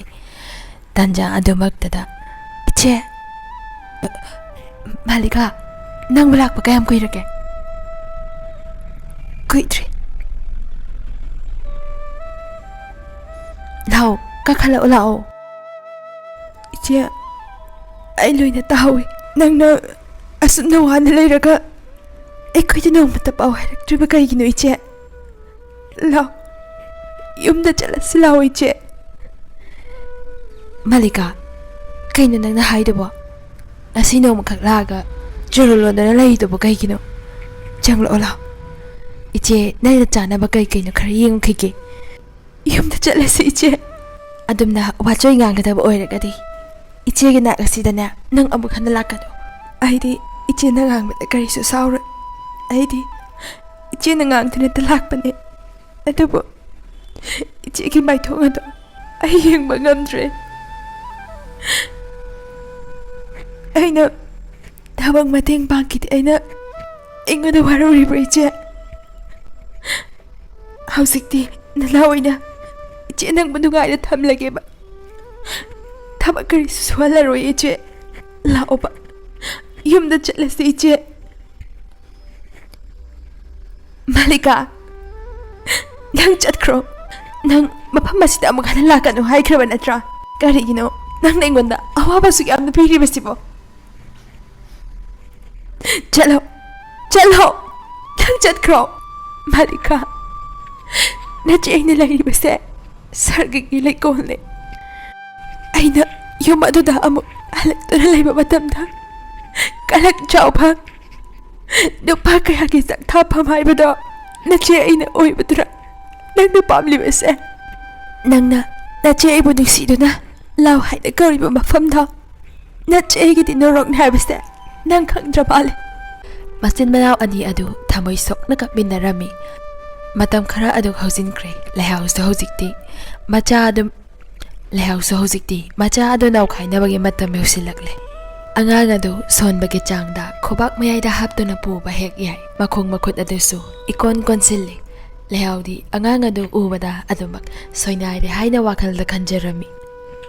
ꯇꯥꯟꯖꯥ ꯑꯗꯨꯃꯛꯇꯗ, "ꯏꯆꯦ!" "ꯃꯥꯂꯤꯀꯥ, ꯅꯪꯕꯨ ꯂꯥꯛꯄ ꯀꯌꯥꯝ ꯀꯨꯏꯔꯒꯦ?" "ꯀꯨꯏꯗ꯭ꯔꯤ꯫" "ꯂꯥꯛꯑꯣ, ꯀꯥꯈꯠꯂꯛꯑꯣ, ꯂꯥꯛꯑꯣ꯫" "ꯏꯆꯦ, ꯑꯩ ꯂꯣꯏꯅ ꯇꯥꯍꯧꯏ꯫ ꯅꯪꯅ ꯑꯁꯨꯝꯅ ꯋꯥꯅ ꯂꯩꯔꯒ ꯑꯩꯈꯣꯏꯗ ꯅꯣꯡꯃꯇ ꯄꯥꯎ ꯍꯥꯏꯔꯛꯇ꯭ꯔꯤꯕ ꯀꯩꯒꯤꯅꯣ, ꯏꯆꯦ? ꯂꯥꯛꯑꯣ, ꯌꯨꯝꯗ ꯆꯠꯂꯁꯤ ꯂꯥꯛꯑꯣ, ꯏꯆꯦ꯫" "ꯃꯥꯂꯤꯀꯥ, ꯀꯩꯅꯣ ꯅꯪꯅ ꯍꯥꯏꯗꯨꯕꯣ? ꯉꯁꯤ ꯅꯣꯡꯃꯈꯛ ꯂꯥꯛꯑꯒ ꯆꯨꯔꯨ ꯂꯣꯟꯗꯅ ꯂꯩꯔꯤꯗꯨꯕꯨ ꯀꯩꯒꯤꯅꯣ? ꯆꯪꯂꯛꯑꯣ, ꯂꯥꯛꯑꯣ꯫ ꯏꯆꯦ, ꯅꯪꯅ ꯆꯥꯅꯕ ꯀꯩ ꯀꯩꯅꯣ ꯈꯔ ꯌꯦꯡꯉꯨꯈꯤꯒꯦ꯫" "ꯌꯨꯝꯗ ꯆꯠꯂꯁꯤ, ꯏꯆꯦ꯫" "ꯑꯗꯨꯝꯅ ꯋꯥꯆꯣꯏ ꯉꯥꯡꯒꯗꯕ ꯑꯣꯏꯔꯒꯗꯤ ꯏꯆꯦꯒꯤ ꯅꯥꯛ ꯑꯁꯤꯗꯅꯦ ꯅꯪ ꯑꯃꯨꯛ ꯍꯟꯅ ꯂꯥꯛꯀꯅꯨ꯫ ꯑꯩꯗꯤ ꯏꯆꯦꯅ ꯉꯥꯡꯕꯗ ꯀꯔꯤꯁꯨ ꯁꯥꯎꯔꯣꯏ꯫ ꯑꯩꯗꯤ ꯏꯆꯦꯅ ꯉꯥꯡꯗꯨꯅꯇ ꯂꯥꯛꯄꯅꯦ꯫ ꯑꯗꯨꯕꯨ ꯏꯆꯦꯒꯤ ꯃꯥꯏꯊꯣꯡ ꯑꯗꯣ ꯑꯩ ꯌꯦꯡꯕ ꯉꯝꯗ꯭ꯔꯦ꯫ ꯑꯩꯅ ꯊꯕꯛ ꯃꯇꯦꯡ ꯄꯥꯡꯈꯤꯗꯦ꯫ ꯑꯩꯅ, ꯑꯩꯉꯣꯟꯗ ꯋꯥꯔꯧꯔꯤꯕ꯭ꯔꯣ, ꯏꯆꯦ? ꯍꯧꯖꯤꯛꯇꯤ ꯅꯅꯥꯎ ꯑꯣꯏꯅ ꯏꯆꯦ ꯅꯪꯕꯨ ꯅꯨꯡꯉꯥꯏꯅ ꯊꯝꯂꯒꯦꯕ꯫ ꯊꯕꯛ ꯀꯔꯤꯁꯨ ꯁꯨꯍꯜꯂꯔꯣꯏ, ꯏꯆꯦ꯫ ꯂꯥꯛꯑꯣꯕ, ꯌꯨꯝꯗ ꯆꯠꯂꯁꯤ, ꯏꯆꯦ꯫" "ꯃꯥꯂꯤꯀꯥ, ꯅꯪ ꯆꯠꯈ꯭ꯔꯣ꯫ ꯅꯪ ꯃꯐꯝ ꯑꯁꯤꯗ ꯑꯃꯨꯛ ꯍꯟꯅ ꯂꯥꯛꯀꯅꯨ ꯍꯥꯏꯈ꯭ꯔꯕ ꯅꯠꯇ꯭ꯔꯥ? ꯀꯔꯤꯒꯤꯅꯣ ꯅꯪꯅ ꯑꯩꯉꯣꯟꯗ ꯑꯋꯥꯕ ꯑꯁꯨꯛ ꯌꯥꯝꯅ ꯄꯤꯔꯤꯕꯁꯤꯕꯣ? ꯆꯠꯂꯣ, ꯆꯠꯂꯣ, ꯅꯪ ꯆꯠꯈ꯭ꯔꯣ꯫ ꯃꯥꯂꯤꯀꯥ, ꯅꯆꯦ ꯑꯩꯅ ꯂꯩꯔꯤꯕꯁꯦ ꯁꯔꯒꯒꯤ ꯂꯩꯀꯣꯜꯅꯦ꯫ ꯑꯩꯅ ꯌꯨꯝ ꯑꯗꯨꯗ ꯑꯃꯨꯛ ꯍꯜꯂꯛꯇꯨꯅ ꯂꯩꯕ ꯃꯇꯝꯗ, ꯀꯂꯛ ꯆꯥꯎꯐꯝ, ꯅꯨꯄꯥ ꯀꯌꯥꯒꯤ ꯆꯥꯛꯊꯥꯐꯝ ꯍꯥꯏꯕꯗꯣ ꯅꯆꯦ ꯑꯩꯅ ꯑꯣꯏꯕꯗꯨꯔ ꯅꯪꯅ ꯄꯥꯝꯂꯤꯕꯁꯦ? ꯅꯪꯅ ꯅꯆꯦ ꯑꯩꯕꯨ ꯅꯨꯡꯁꯤꯗꯨꯅ ꯂꯥꯎ ꯍꯥꯏꯅ ꯀꯧꯔꯤꯕ ꯃꯐꯝꯗꯣ ꯅꯆꯦ ꯑꯩꯒꯤꯗꯤ ꯅꯣꯔꯣꯛꯅꯤ ꯍꯥꯏꯕꯁꯦ ꯅꯪ ꯈꯪꯗ꯭ꯔ ꯃꯥꯜꯂꯦ꯫ ꯃꯆꯤꯟ ꯃꯅꯥꯎ ꯑꯅꯤ ꯑꯗꯨ ꯊꯃꯣꯏ ꯁꯣꯛꯅ ꯀꯞꯃꯤꯟꯅꯔꯝꯃꯤ꯫ ꯃꯇꯝ ꯈꯔ ꯑꯗꯨ ꯍꯧꯖꯤꯟꯈ꯭ꯔꯦ꯫ ꯂꯩꯍꯥꯎꯁꯨ ꯍꯧꯖꯤꯛꯇꯤ ꯃꯆꯥ ꯑꯗꯨꯝ, ꯂꯩꯍꯥꯎꯁꯨ ꯍꯧꯖꯤꯛꯇꯤ ꯃꯆꯥ ꯑꯗꯨ ꯅꯥꯎꯈꯥꯏꯅꯕꯒꯤ ꯃꯇꯝ ꯌꯧꯁꯤꯜꯂꯛꯂꯦ꯫ ꯑꯉꯥꯡ ꯑꯗꯨ ꯁꯣꯟꯕꯒꯤ ꯆꯥꯡꯗ ꯈꯨꯕꯥꯛ ꯃꯌꯥꯏꯗ ꯍꯥꯞꯇꯨꯅ ꯄꯨꯕ ꯍꯦꯛ ꯌꯥꯏ꯫ ꯃꯈꯣꯡ ꯃꯈꯨꯠ ꯑꯗꯨꯁꯨ ꯏꯀꯣꯟ ꯀꯣꯟꯁꯤꯜꯂꯤ꯫ ꯂꯩꯍꯥꯎꯗꯤ ꯑꯉꯥꯡ ꯑꯗꯨ ꯎꯕꯗ ꯑꯗꯨꯃꯛ ꯁꯣꯏꯅꯥꯏꯔꯦ ꯍꯥꯏꯅ ꯋꯥꯈꯜꯗ ꯈꯟꯖꯔꯝꯃꯤ꯫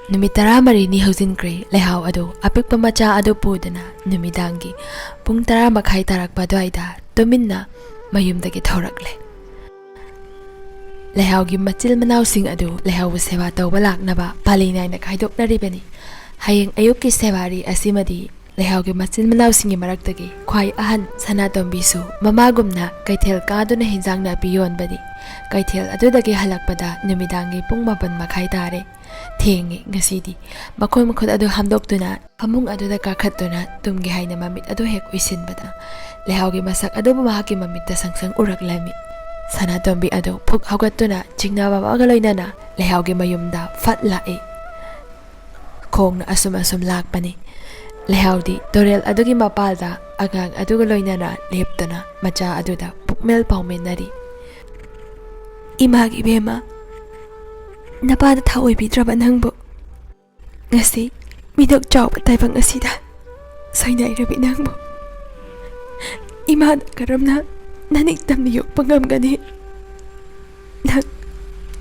ꯅꯨꯃꯤꯠ ꯇꯔꯥꯃꯔꯤꯅꯤ ꯍꯧꯖꯤꯟꯈ꯭ꯔꯦ꯫ ꯂꯩꯍꯥꯎ ꯑꯗꯨ ꯑꯄꯤꯛꯄ ꯃꯆꯥ ꯑꯗꯨ ꯄꯨꯗꯨꯅ ꯅꯨꯃꯤꯗꯥꯡꯒꯤ ꯄꯨꯡ ꯇꯔꯥ ꯃꯈꯥꯏ ꯇꯥꯔꯛꯄ ꯑꯗꯨꯋꯥꯏꯗ ꯇꯨꯃꯤꯟꯅ ꯃꯌꯨꯝꯗꯒꯤ ꯊꯣꯔꯛꯂꯦ꯫ ꯂꯩꯍꯥꯎꯒꯤ ꯃꯆꯤꯜ ꯃꯅꯥꯎꯁꯤꯡ ꯑꯗꯨ ꯂꯩꯍꯥꯎꯕꯨ ꯁꯦꯕꯥ ꯇꯧꯕ ꯂꯥꯛꯅꯕ ꯄꯥꯂꯤ ꯅꯥꯏꯅ ꯈꯥꯏꯗꯣꯛꯅꯔꯤꯕꯅꯤ꯫ ꯍꯌꯦꯡ ꯑꯌꯨꯛꯀꯤ ꯁꯦꯕꯥꯔꯤ ꯑꯁꯤꯃꯗꯤ ꯂꯩꯍꯥꯎꯒꯤ ꯃꯆꯤꯟ ꯃꯅꯥꯎꯁꯤꯡꯒꯤ ꯃꯔꯛꯇꯒꯤ ꯈ꯭ꯋꯥꯏ ꯑꯍꯟ ꯁꯅꯥꯇꯣꯝꯕꯤꯁꯨ ꯃꯃꯥꯒꯨꯝꯅ ꯀꯩꯊꯦꯜ ꯀꯥꯗꯨꯅ ꯍꯤꯟꯖꯥꯡ ꯅꯥꯄꯤ ꯌꯣꯟꯕꯅꯤ꯫ ꯀꯩꯊꯦꯜ ꯑꯗꯨꯗꯒꯤ ꯍꯜꯂꯛꯄꯗ ꯅꯨꯃꯤꯗꯥꯡꯒꯤ ꯄꯨꯡ ꯃꯥꯄꯟ ꯃꯈꯥꯏ ꯇꯥꯔꯦ꯫ ꯊꯦꯡꯉꯦ ꯉꯁꯤꯗꯤ꯫ ꯃꯈꯣꯡ ꯃꯈꯨꯠ ꯑꯗꯨ ꯍꯥꯝꯗꯣꯛꯇꯨꯅ ꯐꯃꯨꯡ ꯑꯗꯨꯗ ꯀꯥꯈꯠꯇꯨꯅ ꯇꯨꯝꯒꯦ ꯍꯥꯏꯅ ꯃꯃꯤꯠ ꯑꯗꯨ ꯍꯦꯛ ꯎꯏꯁꯤꯟꯕꯗ, ꯂꯩꯍꯥꯎꯒꯤ ꯃꯁꯛ ꯑꯗꯨꯕꯨ ꯃꯍꯥꯛꯀꯤ ꯃꯃꯤꯠꯇ ꯁꯪꯁꯪ ꯎꯔꯛꯂꯝꯃꯤ꯫ ꯁꯅꯥꯇꯣꯝꯕꯤ ꯑꯗꯨ ꯐꯨꯛ ꯍꯧꯒꯠꯇꯨꯅ ꯆꯤꯡꯅꯕ ꯑꯃꯒ ꯂꯣꯏꯅꯅ ꯂꯩꯍꯥꯎꯒꯤ ꯃꯌꯨꯝꯗ ꯐꯠ ꯂꯥꯛꯏ꯫ ꯈꯣꯡꯅ ꯑꯁꯨꯝ ꯑꯁꯨꯝ ꯂꯥꯛꯄꯅꯤ꯫ ꯂꯩꯍꯥꯎꯗꯤ ꯇꯨꯔꯦꯜ ꯑꯗꯨꯒꯤ ꯃꯄꯥꯜꯗ ꯑꯉꯥꯡ ꯑꯗꯨꯒ ꯂꯣꯏꯅꯅ ꯂꯦꯞꯇꯨꯅ ꯃꯆꯥ ꯑꯗꯨꯗ ꯄꯨꯛꯃꯦꯜ ꯄꯥꯎꯃꯤꯟꯅꯔꯤ꯫ "ꯏꯃꯥꯒꯤ ꯏꯕꯦꯝꯃ, ꯅꯄꯥꯗ ꯊꯥ ꯑꯣꯏꯕꯤꯗ꯭ꯔꯕ ꯅꯪꯕꯨ? ꯉꯁꯤ ꯃꯤꯅꯣꯛ ꯆꯥꯎꯕ ꯇꯥꯏꯕꯪ ꯑꯁꯤꯗ ꯁꯣꯏꯅꯥꯏꯔꯕꯤ ꯅꯪꯕꯨ ꯏꯃꯥꯅ ꯀꯔꯝꯅ ꯅꯅꯤꯡꯇꯝꯅ ꯌꯣꯛꯄ ꯉꯝꯒꯅꯤ? ꯅꯪ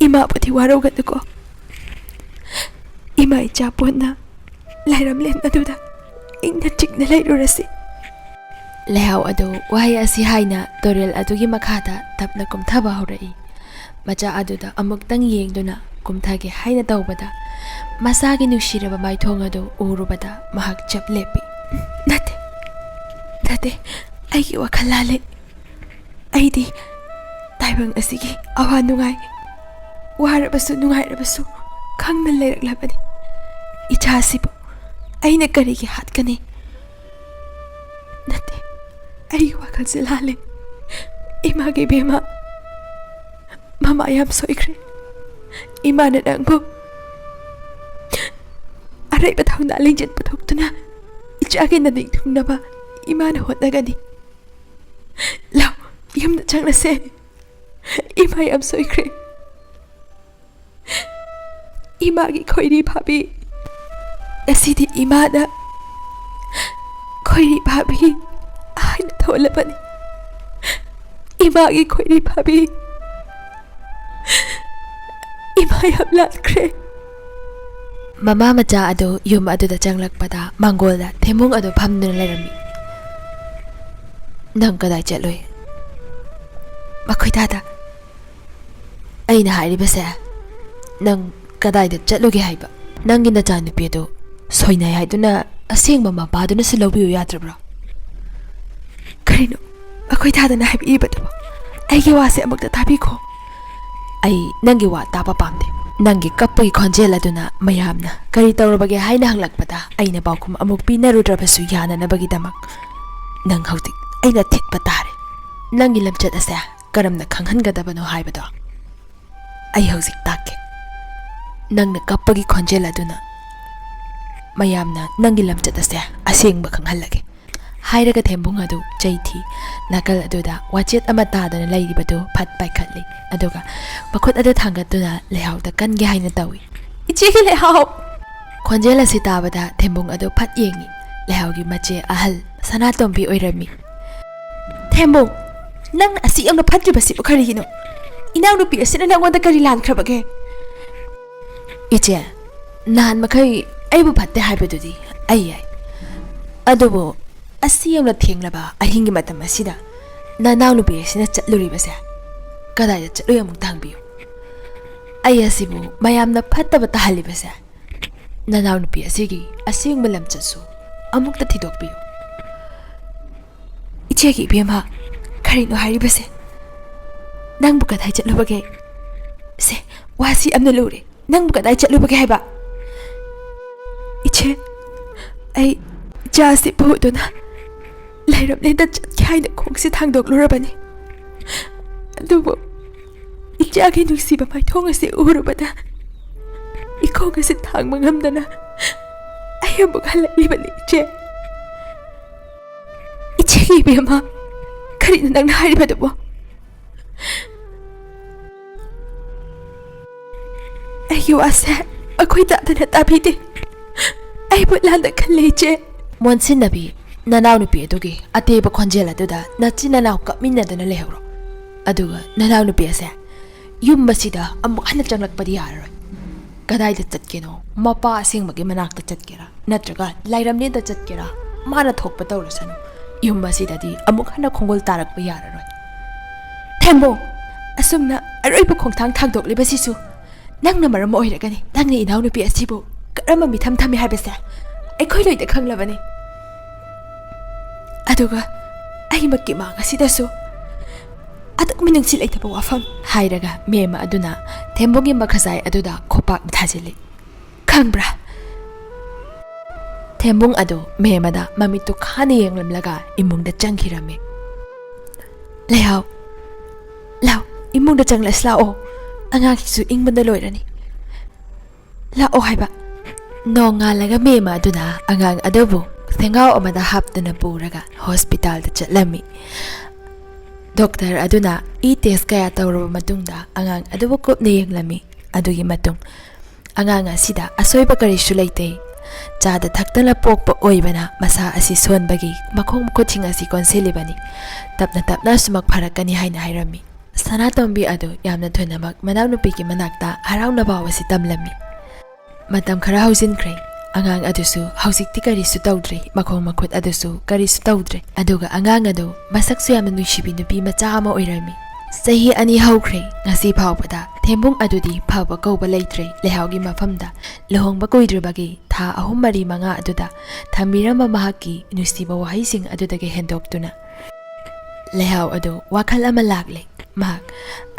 ꯏꯃꯥꯕꯨꯗꯤ ꯋꯥꯔꯧꯒꯅꯨꯀꯣ꯫ ꯏꯃꯥ ꯏꯆꯥ ꯄꯨꯟꯅ ꯂꯩꯔꯝꯂꯦꯟ ꯑꯗꯨꯗ ꯏꯪꯅ ꯆꯤꯛꯅ ꯂꯩꯔꯨꯔꯁꯤ꯫" ꯂꯩꯍꯥꯎ ꯑꯗꯨ ꯋꯥꯍꯩ ꯑꯁꯤ ꯍꯥꯏꯅ ꯇꯨꯔꯦꯜ ꯑꯗꯨꯒꯤ ꯃꯈꯥꯗ ꯇꯞꯅ ꯀꯨꯝꯊꯕ ꯍꯧꯔꯛꯏ꯫ ꯃꯆꯥ ꯑꯗꯨꯗ ꯑꯃꯨꯛꯇꯪ ꯌꯦꯡꯗꯨꯅ ꯀꯨꯝꯊꯒꯦ ꯍꯥꯏꯅ ꯇꯧꯕꯗ, ꯃꯆꯥꯒꯤ ꯅꯨꯡꯁꯤꯔꯕ ꯃꯥꯏꯊꯣꯡ ꯑꯗꯨ ꯎꯔꯨꯕꯗ ꯃꯍꯥꯛ ꯆꯞ ꯂꯦꯞꯄꯤ꯫ "ꯅꯠꯇꯦ, ꯅꯠꯇꯦ, ꯑꯩꯒꯤ ꯋꯥꯈꯜ ꯂꯥꯜꯂꯦ꯫ ꯑꯩꯗꯤ ꯇꯥꯏꯕꯪ ꯑꯁꯤꯒꯤ ꯑꯋꯥ ꯅꯨꯡꯉꯥꯏ, ꯋꯥꯔꯕꯁꯨ ꯅꯨꯡꯉꯥꯏꯔꯕꯁꯨ ꯈꯪꯅ ꯂꯩꯔꯛꯂꯕꯅꯤ꯫ ꯏꯆꯥꯁꯤꯕꯨ ꯑꯩꯅ ꯀꯔꯤꯒꯤ ꯍꯥꯠꯀꯅꯤ? ꯅꯠꯇꯦ, ꯑꯩꯒꯤ ꯋꯥꯈꯜꯁꯦ ꯂꯥꯜꯂꯦ꯫ ꯏꯃꯥꯒꯤ ꯏꯕꯦꯝꯃ, ꯃꯃꯥ ꯌꯥꯝ ꯁꯣꯏꯈ꯭ꯔꯦ꯫ ꯏꯃꯥꯅ ꯅꯪꯕꯨ ꯑꯔꯩꯕ ꯊꯧꯅꯥ ꯂꯤꯡꯖꯦꯜ ꯄꯨꯊꯣꯛꯇꯨꯅ ꯏꯆꯥꯒꯤ ꯅꯅꯤꯡ ꯊꯨꯡꯅꯕ ꯏꯃꯥꯅ ꯍꯣꯠꯅꯒꯅꯤ꯫ ꯂꯥꯎ, ꯌꯨꯝꯗ ꯆꯪꯂꯁꯦ꯫ ꯏꯃꯥ ꯌꯥꯝ ꯁꯣꯏꯈ꯭ꯔꯦ꯫ ꯏꯃꯥꯒꯤ ꯈꯣꯏꯔꯤ ꯐꯥꯕꯤ꯫ ꯉꯁꯤꯗꯤ ꯏꯃꯥꯅ ꯈꯣꯏꯔꯤ ꯐꯥꯕꯤ ꯍꯥꯏꯅ ꯊꯣꯜꯂꯕꯅꯤ꯫ ꯏꯃꯥꯒꯤ ꯈꯣꯏꯔꯤ ꯐꯥꯕꯤ꯫ ꯏꯃꯥ ꯌꯥꯝ ꯂꯥꯟꯈ꯭ꯔꯦ꯫" ꯃꯃꯥ ꯃꯆꯥ ꯑꯗꯨ ꯌꯨꯝ ꯑꯗꯨꯗ ꯆꯪꯂꯛꯄꯗ ꯃꯥꯡꯒꯣꯜꯗ ꯊꯦꯝꯕꯨꯡ ꯑꯗꯨ ꯐꯝꯗꯨꯅ ꯂꯩꯔꯝꯃꯤ꯫ "ꯅꯪ ꯀꯗꯥꯏ ꯆꯠꯂꯨꯏ?" "ꯃꯈꯣꯏ ꯇꯥꯗ꯫ ꯑꯩꯅ ꯍꯥꯏꯔꯤꯕꯁꯦ, ꯅꯪ ꯀꯗꯥꯏꯗ ꯆꯠꯂꯨꯒꯦ ꯍꯥꯏꯕ? ꯅꯪꯒꯤ ꯅꯆꯥꯅꯨꯄꯤ ꯑꯗꯨ ꯁꯣꯏꯅꯥꯏ ꯍꯥꯏꯗꯨꯅ ꯑꯁꯦꯡꯕ ꯃꯄꯥꯗꯨꯅꯁꯨ ꯂꯧꯕꯤꯌꯨ ꯌꯥꯗ꯭ꯔꯕ꯭ꯔꯣ?" "ꯀꯔꯤꯅꯣ ꯑꯩꯈꯣꯏ ꯇꯥꯗꯅ ꯍꯥꯏꯕꯤꯔꯤꯕꯗꯨꯕꯨ? ꯑꯩꯒꯤ ꯋꯥꯁꯦ ꯑꯃꯨꯛꯇ ꯇꯥꯕꯤꯈꯣ꯫" "ꯑꯩ ꯅꯪꯒꯤ ꯋꯥ ꯇꯥꯕ ꯄꯥꯝꯗꯦ꯫ ꯅꯪꯒꯤ ꯀꯞꯄꯒꯤ ꯈꯣꯟꯖꯦꯜ ꯑꯗꯨꯅ ꯃꯌꯥꯝꯅ ꯀꯔꯤ ꯇꯧꯔꯕꯒꯦ ꯍꯥꯏꯅ ꯍꯪꯂꯛꯄꯗ ꯑꯩꯅ ꯄꯥꯎꯈꯨꯝ ꯑꯃꯨꯛ ꯄꯤꯅꯔꯨꯗ꯭ꯔꯕꯁꯨ ꯌꯥꯅꯅꯕꯒꯤꯗꯃꯛ ꯅꯪ ꯍꯧꯖꯤꯛ ꯑꯩꯅ ꯊꯤꯠꯄ ꯇꯥꯔꯦ꯫ ꯅꯪꯒꯤ ꯂꯝꯆꯠ ꯑꯁꯦ ꯀꯔꯝꯅ ꯈꯪꯍꯟꯒꯗꯕꯅꯣ ꯍꯥꯏꯕꯗꯣ ꯑꯩ ꯍꯧꯖꯤꯛ ꯇꯥꯛꯀꯦ꯫ ꯅꯪꯅ ꯀꯞꯄꯒꯤ ꯈꯣꯟꯖꯦꯜ ꯑꯗꯨꯅ ꯃꯌꯥꯝꯅ ꯅꯪꯒꯤ ꯂꯝꯆꯠ ꯑꯁꯦ ꯑꯁꯦꯡꯕ ꯈꯪꯍꯜꯂꯒꯦ꯫" ꯍꯥꯏꯔꯒ ꯊꯦꯝꯕꯨꯡ ꯑꯗꯨ ꯆꯩꯊꯤ꯫ ꯅꯥꯀꯜ ꯑꯗꯨꯗ ꯋꯥꯆꯦꯠ ꯑꯃ ꯇꯥꯗꯨꯅ ꯂꯩꯔꯤꯕꯗꯨ ꯐꯠ ꯄꯥꯏꯈꯠꯂꯤ, ꯑꯗꯨꯒ ꯃꯈꯨꯠ ꯑꯗꯨ ꯊꯥꯡꯒꯠꯇꯨꯅ ꯂꯩꯍꯥꯎꯗ ꯀꯟꯒꯦ ꯍꯥꯏꯅ ꯇꯧꯏ꯫ "ꯏꯆꯦꯒꯤ ꯂꯩꯍꯥꯎ!" ꯈꯣꯟꯖꯦꯜ ꯑꯁꯤ ꯇꯥꯕꯗ ꯊꯦꯝꯕꯨꯡ ꯑꯗꯨ ꯐꯠ ꯌꯦꯡꯏ꯫ ꯂꯩꯍꯥꯎꯒꯤ ꯃꯆꯦ ꯑꯍꯜ ꯁꯅꯥꯇꯣꯝꯕꯤ ꯑꯣꯏꯔꯝꯃꯤ꯫ "ꯊꯦꯝꯕꯨꯡ, ꯅꯪꯅ ꯑꯁꯤ ꯌꯧꯅ ꯐꯠꯇ꯭ꯔꯤꯕꯁꯤꯕꯨ ꯀꯔꯤꯒꯤꯅꯣ? ꯏꯅꯥꯎꯅꯨꯄꯤ ꯑꯁꯤꯅ ꯅꯪꯉꯣꯟꯗ ꯀꯔꯤ ꯂꯥꯟꯈ꯭ꯔꯕꯒꯦ?" "ꯏꯆꯦ, ꯅꯍꯥꯟ ꯃꯈꯩ ꯑꯩꯕꯨ ꯐꯠꯇꯦ ꯍꯥꯏꯕꯗꯨꯗꯤ ꯑꯩ ꯌꯥꯏ, ꯑꯗꯨꯕꯨ ꯑꯁꯤ ꯌꯧꯅ ꯊꯦꯡꯂꯕ ꯑꯍꯤꯡꯒꯤ ꯃꯇꯝ ꯑꯁꯤꯗ ꯅꯅꯥꯎꯅꯨꯄꯤ ꯑꯁꯤꯅ ꯆꯠꯂꯨꯔꯤꯕꯁꯦ ꯀꯗꯥꯏꯗ ꯆꯠꯂꯨꯏ ꯑꯃꯨꯛꯇ ꯍꯪꯕꯤꯌꯨ꯫ ꯑꯩ ꯑꯁꯤꯕꯨ ꯃꯌꯥꯝꯅ ꯐꯠꯇꯕ ꯇꯥꯍꯜꯂꯤꯕꯁꯦ ꯅꯅꯥꯎꯅꯨꯄꯤ ꯑꯁꯤꯒꯤ ꯑꯁꯦꯡꯕ ꯂꯝꯆꯠꯁꯨ ꯑꯃꯨꯛꯇ ꯊꯤꯗꯣꯛꯄꯤꯌꯨ꯫ ꯏꯆꯦꯒꯤ ꯏꯕꯦꯝꯃ, ꯀꯔꯤꯅꯣ ꯍꯥꯏꯔꯤꯕꯁꯦ? ꯅꯪꯕꯨ ꯀꯗꯥꯏ ꯆꯠꯂꯨꯕꯒꯦ? ꯁꯦ, ꯋꯥꯁꯤ ꯌꯥꯝꯅ ꯂꯨꯔꯦ꯫ ꯅꯪꯕꯨ ꯀꯗꯥꯏ ꯆꯠꯂꯨꯕꯒꯦ ꯍꯥꯏꯕ? ꯏꯆꯦ, ꯑꯩ ꯏꯆꯥꯁꯤ ꯄꯨꯗꯨꯅ ꯂꯩꯔꯝꯂꯦꯟꯗ ꯆꯠꯀꯦ ꯍꯥꯏꯅ ꯈꯣꯡꯁꯤ ꯊꯥꯡꯗꯣꯛꯂꯨꯔꯕꯅꯤ꯫ ꯑꯗꯨꯕꯨ ꯏꯆꯥꯒꯤ ꯅꯨꯡꯁꯤꯕ ꯃꯥꯏꯊꯣꯡ ꯑꯁꯤ ꯎꯔꯨꯕꯗ ꯏꯈꯣꯡ ꯑꯁꯤ ꯊꯥꯡꯕ ꯉꯝꯗꯅ ꯑꯩ ꯑꯃꯨꯛ ꯍꯜꯂꯛꯂꯤꯕꯅꯤ, ꯏꯆꯦ꯫ ꯏꯆꯦꯒꯤ ꯏꯕꯦꯝꯃ, ꯀꯔꯤꯅꯣ ꯅꯪꯅ ꯍꯥꯏꯔꯤꯕꯗꯨꯕꯣ? ꯑꯩꯒꯤ ꯋꯥꯁꯦ ꯃꯈꯣꯏ ꯇꯥꯗꯅ ꯇꯥꯕꯤꯗꯦ꯫ ꯑꯩꯕꯨ ꯂꯥꯟꯗ ꯈꯜꯂꯦ, ꯏꯆꯦ꯫ ꯃꯣꯟꯁꯤꯟꯅꯕꯤ, ꯅꯅꯥꯎꯅꯨꯄꯤ ꯑꯗꯨꯒꯤ ꯑꯇꯦꯕ ꯈꯣꯟꯖꯦꯜ ꯑꯗꯨꯗ ꯅꯆꯤꯟ ꯅꯅꯥꯎ ꯀꯞꯃꯤꯟꯅꯗꯨꯅ ꯂꯩꯍꯧꯔꯣ꯫ ꯑꯗꯨꯒ ꯅꯅꯥꯎꯅꯨꯄꯤ ꯑꯁꯦ ꯌꯨꯝ ꯑꯁꯤꯗ ꯑꯃꯨꯛ ꯍꯟꯅ ꯆꯪꯂꯛꯄꯗꯤ ꯌꯥꯔꯔꯣꯏ꯫ ꯀꯗꯥꯏꯗ ꯆꯠꯀꯦꯅꯣ, ꯃꯄꯥ ꯑꯁꯦꯡꯕꯒꯤ ꯃꯅꯥꯛꯇ ꯆꯠꯀꯦꯔꯥ, ꯅꯠꯇ꯭ꯔꯒ ꯂꯥꯏꯔꯝꯂꯦꯟꯗ ꯆꯠꯀꯦꯔꯥ, ꯃꯥꯅ ꯊꯣꯛꯄ ꯇꯧꯔꯁꯅꯨ꯫ ꯌꯨꯝ ꯑꯁꯤꯗꯗꯤ ꯑꯃꯨꯛ ꯍꯟꯅ ꯈꯣꯡꯒꯨꯜ ꯇꯥꯔꯛꯄ ꯌꯥꯔꯔꯣꯏ꯫ ꯊꯦꯝꯕꯣꯡ, ꯑꯁꯨꯝꯅ ꯑꯔꯣꯏꯕ ꯈꯣꯡꯊꯥꯡ ꯊꯥꯡꯗꯣꯛꯂꯤꯕꯁꯤꯁꯨ ꯅꯪꯅ ꯃꯔꯝ ꯑꯣꯏꯔꯒꯅꯤ꯫ ꯅꯪꯅ ꯏꯅꯥꯎꯅꯨꯄꯤ ꯑꯁꯤꯕꯨ ꯀꯔꯝꯕ ꯃꯤꯊꯝ ꯊꯝꯃꯤ ꯍꯥꯏꯕꯁꯦ ꯑꯩꯈꯣꯏ ꯂꯣꯏꯅ ꯈꯪꯂꯕꯅꯤ꯫ ꯑꯗꯨꯒ ꯑꯩꯃꯛꯀꯤ ꯃꯥꯡ ꯑꯁꯤꯗꯁꯨ ꯑꯗꯨꯛ ꯃꯤꯅꯨꯡꯁꯤ ꯂꯩꯇꯕ ꯋꯥꯐꯝ, ꯍꯥꯏꯔꯒ ꯃꯦꯝ ꯑꯗꯨꯅ ꯊꯦꯝꯕꯣꯡꯒꯤ ꯃꯈꯖꯥꯏ ꯑꯗꯨꯗ ꯈꯣꯄꯥꯛꯅ ꯊꯥꯖꯤꯜꯂꯤ꯫ ꯈꯪꯕ꯭ꯔꯥ? ꯊꯦꯝꯕꯣꯡ ꯑꯗꯨ ꯃꯦꯝ ꯑꯗ ꯃꯃꯤꯠꯇꯨ ꯈꯥꯅ ꯌꯦꯡꯂꯝꯂꯒ ꯏꯃꯨꯡꯗ ꯆꯪꯈꯤꯔꯝꯃꯤ꯫ "ꯂꯩꯍꯥꯎ, ꯂꯥꯎ, ꯏꯃꯨꯡꯗ ꯆꯪꯂꯁꯤ ꯂꯥꯛꯑꯣ꯫ ꯑꯉꯥꯡꯁꯤꯁꯨ ꯏꯪꯕꯅ ꯂꯣꯏꯔꯅꯤ꯫ ꯂꯥꯛꯑꯣ" ꯍꯥꯏꯕ꯫ ꯅꯣꯡꯉꯥꯜꯂꯒ ꯃꯦꯝ ꯑꯗꯨꯅ ꯑꯉꯥꯡ ꯑꯗꯨꯕꯨ ꯊꯦꯡꯒꯥꯎ ꯑꯃꯗ ꯍꯥꯞꯇꯨꯅ ꯄꯨꯔꯒ ꯍꯣꯁꯄꯤꯇꯥꯜꯗ ꯆꯠꯂꯝꯃꯤ꯫ ꯗꯣꯛꯇꯔ ꯑꯗꯨꯅ ꯏ ꯇꯦꯁ ꯀꯌꯥ ꯇꯧꯔꯕ ꯃꯇꯨꯡꯗ ꯑꯉꯥꯡ ꯑꯗꯨꯕꯨ ꯀꯨꯞꯅ ꯌꯦꯡꯂꯝꯃꯤ꯫ ꯑꯗꯨꯒꯤ ꯃꯇꯨꯡ ꯑꯉꯥꯡ ꯑꯁꯤꯗ ꯑꯁꯣꯏꯕ ꯀꯔꯤꯁꯨ ꯂꯩꯇꯦ꯫ ꯆꯥꯗ ꯊꯛꯇꯅ ꯄꯣꯛꯄ ꯑꯣꯏꯕꯅ ꯃꯁꯥ ꯑꯁꯤ ꯁꯣꯟꯕꯒꯤ ꯃꯈꯣꯡ ꯃꯈꯨꯠꯁꯤꯡ ꯑꯁꯤ ꯀꯣꯟꯁꯤꯜꯂꯤꯕꯅꯤ꯫ ꯇꯞꯅ ꯇꯞꯅ ꯑꯁꯨꯃꯛ ꯐꯔꯛꯀꯅꯤ ꯍꯥꯏꯅ ꯍꯥꯏꯔꯝꯃꯤ꯫ ꯁꯅꯥꯇꯣꯝꯕꯤ ꯑꯗꯨ ꯌꯥꯝꯅ ꯊꯨꯅꯃꯛ ꯃꯅꯥꯎꯅꯨꯄꯤꯒꯤ ꯃꯅꯥꯛꯇ ꯍꯔꯥꯎꯅ ꯄꯥꯎ ꯑꯁꯤ ꯇꯝꯂꯝꯃꯤ꯫ ꯃꯇꯝ ꯈꯔ ꯍꯧꯖꯤꯟꯈ꯭ꯔꯦ꯫ ꯑꯉꯥꯡ ꯑꯗꯨꯁꯨ ꯍꯧꯖꯤꯛꯇꯤ ꯀꯔꯤꯁꯨ ꯇꯧꯗ꯭ꯔꯦ, ꯃꯈꯣꯡ ꯃꯈꯨꯠ ꯑꯗꯨꯁꯨ ꯀꯔꯤꯁꯨ ꯇꯧꯗ꯭ꯔꯦ꯫ ꯑꯗꯨꯒ ꯑꯉꯥꯡ ꯑꯗꯨ ꯃꯁꯛꯁꯨ ꯌꯥꯝꯅ ꯅꯨꯡꯁꯤꯕꯤ ꯅꯨꯄꯤ ꯃꯆꯥ ꯑꯃ ꯑꯣꯏꯔꯝꯃꯤ꯫ ꯆꯍꯤ ꯑꯅꯤ ꯍꯧꯈ꯭ꯔꯦ꯫ ꯉꯁꯤ ꯐꯥꯎꯕꯗ ꯊꯦꯝꯕꯨꯡ ꯑꯗꯨꯗꯤ ꯐꯕ ꯀꯧꯕ ꯂꯩꯇ꯭ꯔꯦ꯫ ꯂꯩꯍꯥꯎꯒꯤ ꯃꯐꯝꯗ ꯂꯨꯍꯣꯡꯕ ꯀꯨꯏꯗ꯭ꯔꯤꯕꯒꯤ ꯊꯥ ꯑꯍꯨꯝ ꯃꯔꯤ ꯃꯉꯥ ꯑꯗꯨꯗ ꯊꯝꯕꯤꯔꯝꯕ ꯃꯍꯥꯛꯀꯤ ꯅꯨꯡꯁꯤꯕ ꯋꯥꯍꯩꯁꯤꯡ ꯑꯗꯨꯗꯒꯤ ꯍꯦꯟꯗꯣꯛꯇꯨꯅ ꯂꯩꯍꯥꯎ ꯑꯗꯨ ꯋꯥꯈꯜ ꯑꯃ ꯂꯥꯛꯂꯦ꯫ ꯃꯍꯥꯛ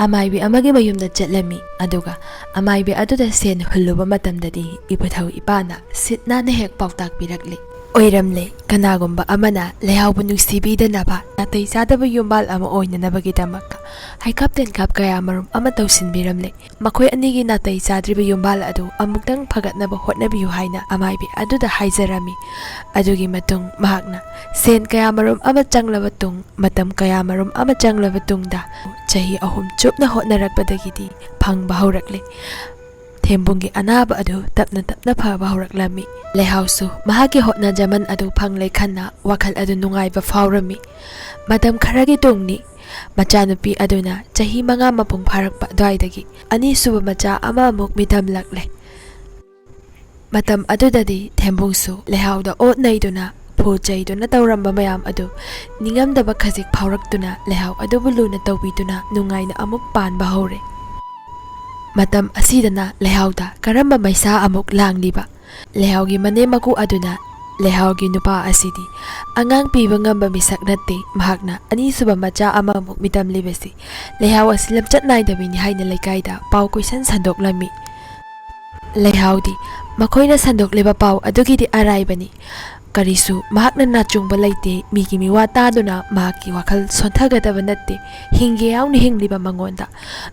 ꯑꯃꯥꯏꯕꯤ ꯑꯃꯒꯤ ꯃꯌꯨꯝꯗ ꯆꯠꯂꯝꯃꯤ, ꯑꯗꯨꯒ ꯑꯃꯥꯏꯕꯤ ꯑꯗꯨꯗ ꯁꯦꯟ ꯍꯨꯜꯂꯨꯕ ꯃꯇꯝꯗꯗꯤ ꯏꯄꯨꯊꯧ ꯏꯄꯥꯅ ꯁꯤꯠ ꯅꯥꯟꯅ ꯍꯦꯛ ꯄꯥꯎꯇꯥꯛ ꯄꯤꯔꯛꯂꯦ꯫ ꯑꯣꯏꯔꯝꯂꯦ, ꯀꯅꯥꯒꯨꯝꯕ ꯑꯃꯅ ꯂꯩꯍꯥꯎꯕꯨ ꯅꯨꯡꯁꯤꯕꯤꯗꯅꯕ, ꯅꯥꯇꯩ ꯆꯥꯗꯕ ꯌꯨꯝꯕꯥꯜ ꯑꯃ ꯑꯣꯏꯅꯅꯕꯒꯤꯗꯃꯛ ꯍꯩꯀꯥꯞ ꯇꯦꯟꯀꯥꯞ ꯀꯌꯥ ꯃꯔꯨꯝ ꯑꯃ ꯇꯧꯁꯤꯟꯕꯤꯔꯝꯂꯦ꯫ ꯃꯈꯣꯏ ꯑꯅꯤꯒꯤ ꯅꯥꯇꯩ ꯆꯥꯗ꯭ꯔꯤꯕ ꯌꯨꯝꯕꯥꯜ ꯑꯗꯨ ꯑꯃꯨꯛꯇꯪ ꯐꯒꯠꯅꯕ ꯍꯣꯠꯅꯕꯤꯌꯨ ꯍꯥꯏꯅ ꯑꯃꯥꯏꯕꯤ ꯑꯗꯨꯗ ꯍꯥꯏꯖꯔꯝꯃꯤ꯫ ꯑꯗꯨꯒꯤ ꯃꯇꯨꯡ ꯃꯍꯥꯛꯅ ꯁꯦꯟ ꯀꯌꯥ ꯃꯔꯨꯝ ꯑꯃ ꯆꯪꯂꯕ ꯇꯨꯡ, ꯃꯇꯝ ꯀꯌꯥ ꯃꯔꯨꯝ ꯑꯃ ꯆꯪꯂꯕ ꯇꯨꯡꯗ, ꯆꯍꯤ ꯑꯍꯨꯝ ꯆꯨꯞꯅ ꯍꯣꯠꯅꯔꯛꯄꯗꯒꯤꯗꯤ ꯐꯪꯕ ꯍꯧꯔꯛꯂꯦ꯫ ꯊꯦꯝꯕꯨꯡꯒꯤ ꯑꯅꯥꯕ ꯑꯗꯨ ꯇꯞꯅ ꯇꯞꯅ ꯐꯕ ꯍꯧꯔꯛꯂꯝꯃꯤ꯫ ꯂꯩꯍꯥꯎꯁꯨ ꯃꯍꯥꯛꯀꯤ ꯍꯣꯠꯅꯖꯃꯟ ꯑꯗꯨ ꯐꯪꯂꯦ ꯈꯟꯅ ꯋꯥꯈꯜ ꯑꯗꯨ ꯅꯨꯡꯉꯥꯏꯕ ꯐꯥꯎꯔꯝꯃꯤ꯫ ꯃꯇꯝ ꯈꯔꯒꯤ ꯇꯨꯡꯅꯤ꯫ ꯃꯆꯥꯅꯨꯄꯤ ꯑꯗꯨꯅ ꯆꯍꯤ ꯃꯉꯥ ꯃꯄꯨꯡ ꯐꯥꯔꯛꯄ ꯑꯗꯨꯋꯥꯏꯗꯒꯤ ꯑꯅꯤꯁꯨꯕ ꯃꯆꯥ ꯑꯃ ꯑꯃꯨꯛ ꯃꯤꯇꯝꯂꯛꯂꯦ꯫ ꯃꯇꯝ ꯑꯗꯨꯗꯗꯤ ꯊꯦꯝꯕꯨꯡꯁꯨ ꯂꯩꯍꯥꯎꯗ ꯑꯣꯠ ꯅꯩꯗꯨꯅ, ꯐꯨ ꯆꯩꯗꯨꯅ ꯇꯧꯔꯝꯕ ꯃꯌꯥꯝ ꯑꯗꯨ ꯅꯤꯡꯉꯝꯗꯕ ꯈꯖꯤꯛ ꯐꯥꯎꯔꯛꯇꯨꯅ ꯂꯩꯍꯥꯎ ꯑꯗꯨꯕꯨ ꯂꯨꯅ ꯇꯧꯕꯤꯗꯨꯅ ꯅꯨꯡꯉꯥꯏꯅ ꯑꯃꯨꯛ ꯄꯥꯟꯕ ꯍꯧꯔꯦ꯫ ꯃꯇꯝ ꯑꯁꯤꯗꯅ ꯂꯩꯍꯥꯎꯗ ꯀꯔꯝꯕ ꯃꯩꯁꯥ ꯑꯃꯨꯛ ꯂꯥꯡꯂꯤꯕ? ꯂꯩꯍꯥꯎꯒꯤ ꯃꯅꯦꯝ ꯃꯀꯨ ꯑꯗꯨꯅ ꯂꯩꯍꯥꯎꯒꯤ ꯅꯨꯄꯥ ꯑꯁꯤꯗꯤ ꯑꯉꯥꯡ ꯄꯤꯕ ꯉꯝꯕ ꯃꯤꯁꯛ ꯅꯠꯇꯦ, ꯃꯍꯥꯛꯅ ꯑꯅꯤꯁꯨꯕ ꯃꯆꯥ ꯑꯃꯃꯨꯛ ꯃꯤꯇꯝꯂꯤꯕꯁꯤ ꯂꯩꯍꯥꯎ ꯑꯁꯤ ꯂꯝꯆꯠ ꯅꯥꯏꯗꯕꯤꯅꯤ ꯍꯥꯏꯅ ꯂꯩꯀꯥꯏꯗ ꯄꯥꯎ ꯀꯣꯏꯁꯟ ꯁꯟꯗꯣꯛꯂꯝꯃꯤ꯫ ꯂꯩꯍꯥꯎꯗꯤ ꯃꯈꯣꯏꯅ ꯁꯟꯗꯣꯛꯂꯤꯕ ꯄꯥꯎ ꯑꯗꯨꯒꯤꯗꯤ ꯑꯔꯥꯏꯕꯅꯤ꯫ ꯀꯔꯤꯁꯨ ꯃꯍꯥꯛꯅ ꯅꯥꯆꯨꯡꯕ ꯂꯩꯇꯦ, ꯃꯤꯒꯤ ꯃꯤꯋꯥ ꯇꯥꯗꯨꯅ ꯃꯍꯥꯛꯀꯤ ꯋꯥꯈꯜ ꯁꯣꯟꯊꯒꯗꯕ ꯅꯠꯇꯦ, ꯍꯤꯡꯒꯦ ꯌꯥꯎꯅ ꯍꯤꯡꯂꯤꯕ ꯃꯉꯣꯟꯗ꯫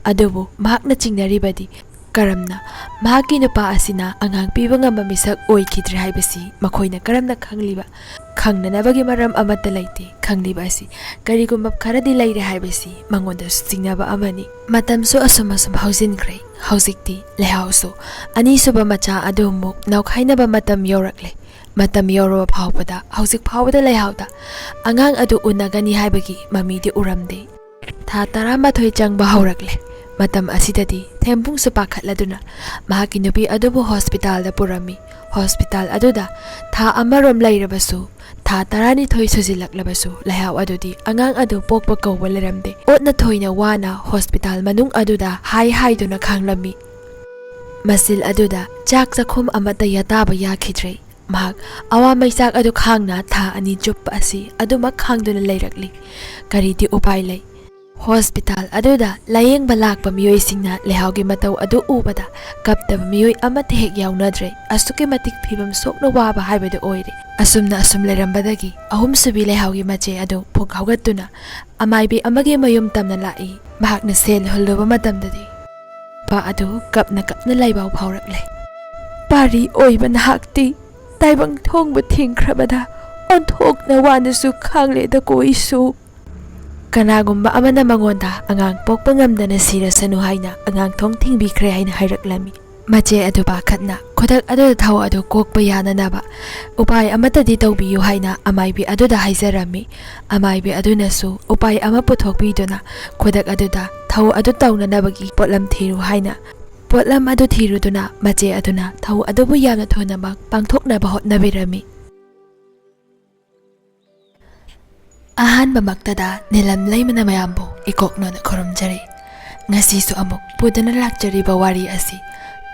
ꯑꯗꯨꯕꯨ ꯃꯍꯥꯛꯅ ꯆꯤꯡꯅꯔꯤꯕꯗꯤ ꯀꯔꯝꯅ ꯃꯍꯥꯛꯀꯤ ꯅꯨꯄꯥ ꯑꯁꯤꯅ ꯑꯉꯥꯡ ꯄꯤꯕ ꯉꯝꯕ ꯃꯤꯁꯛ ꯑꯣꯏꯈꯤꯗ꯭ꯔꯦ ꯍꯥꯏꯕꯁꯤ ꯃꯈꯣꯏꯅ ꯀꯔꯝꯅ ꯈꯪꯂꯤꯕ? ꯈꯪꯅꯅꯕꯒꯤ ꯃꯔꯝ ꯑꯃꯠꯇ ꯂꯩꯇꯦ꯫ ꯈꯪꯂꯤꯕ ꯑꯁꯤ ꯀꯔꯤꯒꯨꯝꯕ ꯈꯔꯗꯤ ꯂꯩꯔꯦ ꯍꯥꯏꯕꯁꯤ ꯃꯉꯣꯟꯗꯁꯨ ꯆꯤꯡꯅꯕ ꯑꯃꯅꯤ꯫ ꯃꯇꯝꯁꯨ ꯑꯁꯨꯝ ꯑꯁꯨꯝ ꯍꯧꯖꯤꯟꯈ꯭ꯔꯦ꯫ ꯍꯧꯖꯤꯛꯇꯤ ꯂꯩꯍꯥꯎꯁꯨ ꯑꯅꯤꯁꯨꯕ ꯃꯆꯥ ꯑꯗꯨ ꯑꯃꯨꯛ ꯅꯧꯈꯥꯏꯅꯕ ꯃꯇꯝ ꯌꯧꯔꯛꯂꯦ꯫ ꯃꯇꯝ ꯌꯧꯔꯕ ꯐꯥꯎꯕꯗ ꯍꯧꯖꯤꯛ ꯐꯥꯎꯕꯗ ꯂꯩꯍꯥꯎꯗ ꯑꯉꯥꯡ ꯑꯗꯨ ꯎꯅꯒꯅꯤ ꯍꯥꯏꯕꯒꯤ ꯃꯃꯤꯗꯤ ꯎꯔꯝꯗꯦ꯫ ꯊꯥ ꯇꯔꯥꯃꯥꯊꯣꯏ ꯆꯪꯕ ꯍꯧꯔꯛꯂꯦ꯫ ꯃꯇꯝ ꯑꯁꯤꯗꯗꯤ ꯊꯦꯝꯕꯨꯡꯁꯨ ꯄꯥꯈꯠꯂꯗꯨꯅ ꯃꯍꯥꯛꯀꯤ ꯅꯨꯄꯤ ꯑꯗꯨꯕꯨ ꯍꯣꯁꯄꯤꯇꯥꯜꯗ ꯄꯨꯔꯝꯃꯤ꯫ ꯍꯣꯁꯄꯤꯇꯥꯜ ꯑꯗꯨꯗ ꯊꯥ ꯑꯃꯔꯣꯝ ꯂꯩꯔꯕꯁꯨ ꯊꯥ ꯇꯔꯥꯅꯤꯊꯣꯏ ꯁꯨꯖꯤꯜꯂꯛꯂꯕꯁꯨ ꯂꯩꯍꯥꯎ ꯑꯗꯨꯗꯤ ꯑꯉꯥꯡ ꯑꯗꯨ ꯄꯣꯛꯄ ꯀꯧꯕ ꯂꯩꯔꯝꯗꯦ꯫ ꯑꯣꯠꯅ ꯊꯣꯏꯅ ꯋꯥꯅ ꯍꯣꯁꯄꯤꯇꯥꯜ ꯃꯅꯨꯡ ꯑꯗꯨꯗ ꯍꯥꯏ ꯍꯥꯏꯗꯨꯅ ꯈꯥꯡꯂꯝꯃꯤ꯫ ꯃꯁꯤꯜ ꯑꯗꯨꯗ ꯆꯥꯛ ꯆꯥꯛꯈꯨꯝ ꯑꯃꯠꯇ ꯌꯥꯇꯥꯕ ꯌꯥꯈꯤꯗ꯭ꯔꯦ꯫ ꯃꯍꯥꯛ ꯑꯋꯥ ꯃꯩꯆꯥꯛ ꯑꯗꯨ ꯈꯥꯡꯅ ꯊꯥ ꯑꯅꯤ ꯆꯨꯞꯄ ꯑꯁꯤ ꯑꯗꯨꯃꯛ ꯈꯥꯡꯗꯨꯅ ꯂꯩꯔꯛꯂꯤ꯫ ꯀꯔꯤꯗꯤ ꯎꯄꯥꯏ ꯂꯩ? ꯍꯣꯁꯄꯤꯇꯥꯜ ꯑꯗꯨꯗ ꯂꯥꯌꯦꯡꯕ ꯂꯥꯛꯄ ꯃꯤꯑꯣꯏꯁꯤꯡꯅ ꯂꯩꯍꯥꯎꯒꯤ ꯃꯇꯧ ꯑꯗꯨ ꯎꯕꯗ ꯀꯞꯇꯕ ꯃꯤꯑꯣꯏ ꯑꯃꯠꯇ ꯍꯦꯛ ꯌꯥꯎꯅꯗ꯭ꯔꯦ꯫ ꯑꯁꯨꯛꯀꯤ ꯃꯇꯤꯛ ꯐꯤꯕꯝ ꯁꯣꯛꯅ ꯋꯥꯕ ꯍꯥꯏꯕꯗꯨ ꯑꯣꯏꯔꯦ꯫ ꯑꯁꯨꯝꯅ ꯑꯁꯨꯝ ꯂꯩꯔꯝꯕꯗꯒꯤ ꯑꯍꯨꯝꯁꯨꯕꯤ ꯂꯩꯍꯥꯎꯒꯤ ꯃꯆꯦ ꯑꯗꯨ ꯐꯨꯛ ꯍꯧꯒꯠꯇꯨꯅ ꯑꯃꯥꯏꯕꯤ ꯑꯃꯒꯤ ꯃꯌꯨꯝ ꯇꯝꯅ ꯂꯥꯛꯏ꯫ ꯃꯍꯥꯛꯅ ꯁꯦꯜ ꯍꯨꯜꯂꯨꯕ ꯃꯇꯝꯗꯗꯤ ꯅꯨꯄꯥ ꯑꯗꯨ ꯀꯞꯅ ꯀꯞꯅ ꯂꯩꯕꯥꯎ ꯐꯥꯎꯔꯛꯂꯦ꯫ "ꯄꯥꯔꯤ ꯑꯣꯏꯕ ꯅꯍꯥꯛꯇꯤ ꯇꯥꯏꯕꯪ ꯊꯣꯡꯕ ꯊꯤꯡꯈ꯭ꯔꯕꯗ ꯑꯣꯟꯊꯣꯛꯅ ꯋꯥꯅꯁꯨ ꯈꯥꯡꯂꯦꯗꯀꯣ ꯏꯁꯨ꯫ ꯀꯅꯥꯒꯨꯝꯕ ꯑꯃꯅ ꯃꯉꯣꯟꯗ ꯑꯉꯥꯡ ꯄꯣꯛꯄ ꯉꯝꯗꯅ ꯁꯤꯔꯁꯅꯨ ꯍꯥꯏꯅ ꯑꯉꯥꯡ ꯊꯣꯡ ꯊꯤꯡꯕꯤꯈ꯭ꯔꯦ" ꯍꯥꯏꯅ ꯍꯥꯏꯔꯛꯂꯝꯃꯤ꯫ ꯃꯆꯦ ꯑꯗꯨ ꯄꯥꯈꯠꯅ ꯈꯨꯗꯛ ꯑꯗꯨꯗ ꯊꯧ ꯑꯗꯨ ꯀꯣꯛꯄ ꯌꯥꯅꯅꯕ ꯎꯄꯥꯏ ꯑꯃꯠꯇꯗꯤ ꯇꯧꯕꯤꯌꯨ ꯍꯥꯏꯅ ꯑꯃꯥꯏꯕꯤ ꯑꯗꯨꯗ ꯍꯥꯏꯖꯔꯝꯃꯤ꯫ ꯑꯃꯥꯏꯕꯤ ꯑꯗꯨꯅꯁꯨ ꯎꯄꯥꯏ ꯑꯃ ꯄꯨꯊꯣꯛꯄꯤꯗꯨꯅ ꯈꯨꯗꯛ ꯑꯗꯨꯗ ꯊꯧ ꯑꯗꯨ ꯇꯧꯅꯅꯕꯒꯤ ꯄꯣꯠꯂꯝ ꯊꯤꯔꯨ ꯍꯥꯏꯅ ꯄꯣꯠꯂꯝ ꯑꯗꯨ ꯊꯤꯔꯨꯗꯨꯅ ꯃꯆꯦ ꯑꯗꯨꯅ ꯊꯧ ꯑꯗꯨꯕꯨ ꯌꯥꯝꯅ ꯊꯨꯅꯃꯛ ꯄꯥꯡꯊꯣꯛꯅꯕ ꯍꯣꯠꯅꯕꯤꯔꯝꯃꯤ꯫ ꯑꯍꯥꯟꯕꯃꯛꯇꯗ ꯅꯤꯂꯝ ꯂꯩꯃꯅ ꯃꯌꯥꯝꯕꯨ ꯏꯀꯣꯛꯅꯣꯅ ꯈꯨꯔꯨꯝꯖꯔꯤ꯫ ꯉꯁꯤꯁꯨ ꯑꯃꯨꯛ ꯄꯨꯗꯨꯅ ꯂꯥꯛꯆꯔꯤꯕ ꯋꯥꯔꯤ ꯑꯁꯤ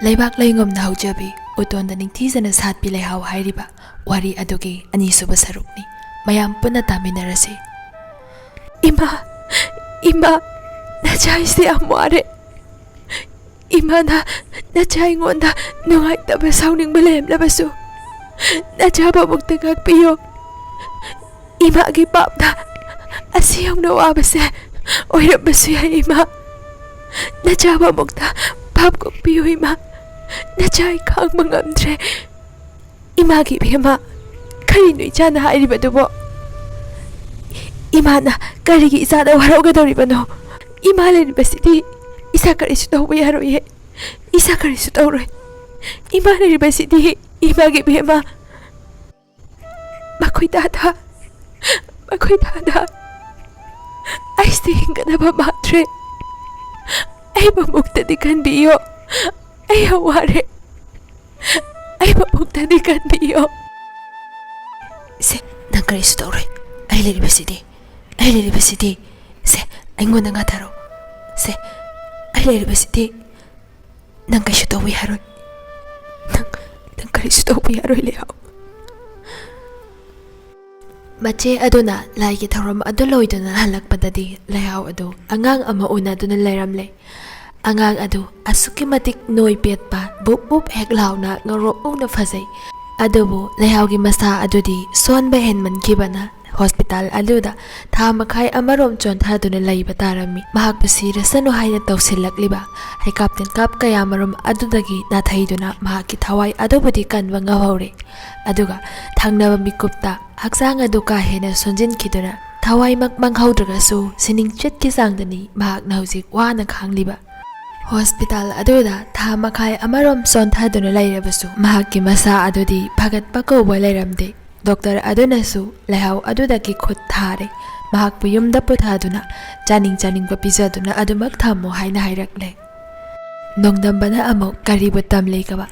ꯂꯩꯕꯥꯛ ꯂꯩꯉꯣꯝꯅ ꯍꯧꯖꯕꯤ ꯎꯇꯣꯟꯗ ꯅꯤꯡꯊꯤꯖꯅ ꯁꯥꯠꯄꯤ ꯂꯩꯍꯥꯎ ꯍꯥꯏꯔꯤꯕ ꯋꯥꯔꯤ ꯑꯗꯨꯒꯤ ꯑꯅꯤꯁꯨꯕ ꯁꯔꯨꯛꯅꯤ꯫ ꯃꯌꯥꯝ ꯄꯨꯟꯅ ꯇꯥꯃꯤꯟꯅꯔꯁꯤ꯫ "ꯏꯃꯥ, ꯏꯃꯥ, ꯅꯆꯥꯏꯁꯦ ꯌꯥꯝ ꯋꯥꯔꯦ꯫ ꯏꯃꯥꯅ ꯅꯆꯥ ꯑꯩꯉꯣꯟꯗ ꯅꯨꯡꯉꯥꯏꯇꯕ ꯁꯥꯎꯅꯤꯡꯕ ꯂꯩꯔꯝꯂꯕꯁꯨ ꯅꯆꯥ ꯃꯕꯨꯛꯇ ꯉꯥꯛꯄꯤꯌꯣ꯫ ꯏꯃꯥꯒꯤ ꯄꯥꯞꯅ ꯑꯁꯤ ꯌꯧꯅ ꯋꯥꯕꯁꯦ ꯑꯣꯏꯔꯝꯕꯁꯨ ꯌꯥꯏ ꯏꯃꯥ꯫ ꯅꯆꯥ ꯃꯕꯨꯛꯇ ꯄꯥꯞ ꯀꯣꯛꯄꯤꯌꯨ ꯏꯃꯥ꯫ ꯅꯆꯥ ꯑꯩ ꯈꯥꯡꯕ ꯉꯝꯗ꯭ꯔꯦ꯫ ꯏꯃꯥꯒꯤ ꯏꯕꯦꯝꯃ, ꯀꯔꯤꯅꯣ ꯏꯆꯥꯅ ꯍꯥꯏꯔꯤꯕꯗꯨꯕꯣ? ꯏꯃꯥꯅ ꯀꯔꯤꯒꯤ ꯏꯆꯥꯗ ꯋꯥꯔꯧꯒꯗꯧꯔꯤꯕꯅꯣ? ꯏꯃꯥ ꯂꯩꯔꯤꯕꯁꯤꯗꯤ ꯏꯆꯥ ꯀꯔꯤꯁꯨ ꯇꯧꯕ ꯌꯥꯔꯣꯏꯌꯦ꯫ ꯏꯆꯥ ꯀꯔꯤꯁꯨ ꯇꯧꯔꯣꯏ꯫ ꯏꯃꯥ ꯂꯩꯔꯤꯕꯁꯤꯗꯤ ꯏꯃꯥꯒꯤ ꯏꯕꯦꯝꯃ꯫ ꯃꯈꯣꯏ ꯊꯥꯗ, ꯃꯈꯣꯏ ꯊꯥꯗ ꯑꯩꯁꯦ ꯍꯤꯡꯒꯗꯕ ꯃꯥꯟꯗ꯭ꯔꯦ꯫ ꯑꯩ ꯃꯕꯨꯛꯇꯗꯤ ꯈꯟꯕꯤꯌꯣ꯫ ꯑꯩ ꯌꯥꯝ ꯋꯥꯔꯦ꯫ ꯑꯩ ꯃꯕꯨꯛꯇꯗꯤ ꯈꯟꯕꯤꯌꯣ꯫" ꯁꯦ, "ꯀꯔꯤꯁꯨ ꯇꯧꯔꯣꯏ, ꯑꯩ ꯂꯩꯔꯤꯕꯁꯤꯗꯤ, ꯑꯩ ꯂꯩꯔꯤꯕꯁꯤꯗꯤ꯫ ꯁꯦ, ꯑꯩꯉꯣꯟꯗ ꯉꯥꯊꯔꯣ꯫ ꯁꯦ, ꯑꯩ ꯂꯩꯔꯤꯕꯁꯤꯗꯤ꯫ ꯅꯪ ꯀꯩꯁꯨ ꯇꯧꯕ ꯌꯥꯔꯣꯏ꯫ ꯅꯪ, ꯅꯪ ꯀꯔꯤꯁꯨ ꯇꯧꯕ ꯌꯥꯔꯣꯏ, ꯂꯩꯍꯥꯎ"꯫ ꯃꯆꯦ ꯑꯗꯨꯅ ꯂꯥꯏꯒꯤ ꯊꯧꯔꯝ ꯑꯗꯨ ꯂꯣꯏꯗꯨꯅ ꯍꯜꯂꯛꯄꯗꯗꯤ, ꯂꯩꯍꯥꯎ ꯑꯗꯨ ꯑꯉꯥꯡ ꯑꯃ ꯎꯅꯗꯨꯅ ꯂꯩꯔꯝꯂꯦ꯫ ꯑꯉꯥꯡ ꯑꯗꯨ ꯑꯁꯨꯛꯀꯤ ꯃꯇꯤꯛ ꯅꯣꯏ ꯄꯦꯠꯄ, ꯕꯨꯞ ꯕꯨꯞ ꯍꯦꯛ ꯂꯥꯎꯅ ꯉꯧꯔꯣꯛ ꯉꯧꯅ ꯐꯖꯩ꯫ ꯑꯗꯨꯕꯨ ꯂꯩꯍꯥꯎꯒꯤ ꯃꯁꯥ ꯑꯗꯨꯗꯤ ꯁꯣꯟꯕ ꯍꯦꯟꯃꯟꯈꯤꯕꯅ, ꯍꯣꯁꯄꯤꯇꯥꯜ ꯑꯗꯨꯗ ꯊꯥ ꯃꯈꯥꯏ ꯑꯃꯔꯣꯝ ꯆꯣꯟꯊꯗꯨꯅ ꯂꯩꯕ ꯇꯥꯔꯝꯃꯤ꯫ ꯃꯍꯥꯛꯄꯨ ꯁꯤꯔꯁꯅꯨ ꯍꯥꯏꯅ ꯇꯧꯁꯤꯜꯂꯛꯂꯤꯕ ꯍꯩꯀꯥꯞ ꯇꯦꯟꯀꯥꯞ ꯀꯌꯥꯃꯔꯨꯝ ꯑꯗꯨꯗꯒꯤ ꯅꯥꯊꯩꯗꯨꯅ ꯃꯍꯥꯛꯀꯤ ꯊꯋꯥꯏ ꯑꯗꯨꯕꯨꯗꯤ ꯀꯟꯕ ꯉꯝꯍꯧꯔꯦ꯫ ꯑꯗꯨꯒ ꯊꯪꯅꯕ ꯃꯤꯀꯨꯞꯇ ꯍꯛꯆꯥꯡ ꯑꯗꯨ ꯀꯥ ꯍꯦꯟꯅ ꯁꯣꯟꯖꯤꯟꯈꯤꯗꯨꯅ, ꯊꯋꯥꯏꯃꯛ ꯃꯥꯡꯍꯧꯗ꯭ꯔꯒꯁꯨ ꯁꯤꯅꯤꯡꯆꯤꯠꯀꯤ ꯆꯥꯡꯗꯅꯤ ꯃꯍꯥꯛꯅ ꯍꯧꯖꯤꯛ ꯋꯥꯅ ꯈꯥꯡꯂꯤꯕ꯫ ꯍꯣꯁꯄꯤꯇꯥꯜ ꯑꯗꯨꯗ ꯊꯥ ꯃꯈꯥꯏ ꯑꯃꯔꯣꯝ ꯆꯣꯟꯊꯗꯨꯅ ꯂꯩꯔꯕꯁꯨ, ꯃꯍꯥꯛꯀꯤ ꯃꯁꯥ ꯑꯗꯨꯗꯤ ꯐꯒꯠꯄ ꯀꯧꯕ ꯂꯩꯔꯝꯗꯦ꯫ ꯗꯣꯛꯇꯔ ꯑꯗꯨꯅꯁꯨ ꯂꯩꯍꯥꯎ ꯑꯗꯨꯗꯒꯤ ꯈꯨꯠ ꯊꯥꯔꯦ꯫ ꯃꯍꯥꯛꯄꯨ ꯌꯨꯝꯗ ꯄꯨꯊꯗꯨꯅ ꯆꯥꯅꯤꯡ ꯆꯥꯅꯤꯡꯕ ꯄꯤꯖꯗꯨꯅ ꯑꯗꯨꯃꯛ ꯊꯝꯃꯨ ꯍꯥꯏꯅ ꯍꯥꯏꯔꯛꯂꯦ꯫ ꯅꯣꯡꯗꯝꯕꯅ ꯑꯃꯨꯛ ꯀꯔꯤꯕꯨ ꯇꯝꯂꯤꯒꯕ?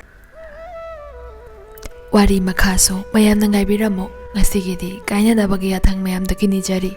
ꯋꯥꯔꯤ ꯃꯈꯥꯁꯨ ꯃꯌꯥꯝꯅ ꯉꯥꯏꯕꯤꯔꯝꯃꯨ꯫ ꯉꯁꯤꯒꯤꯗꯤ ꯀꯥꯏꯅꯅꯕꯒꯤ ꯌꯥꯊꯪ ꯃꯌꯥꯝꯗꯒꯤ ꯅꯤꯖꯔꯤ꯫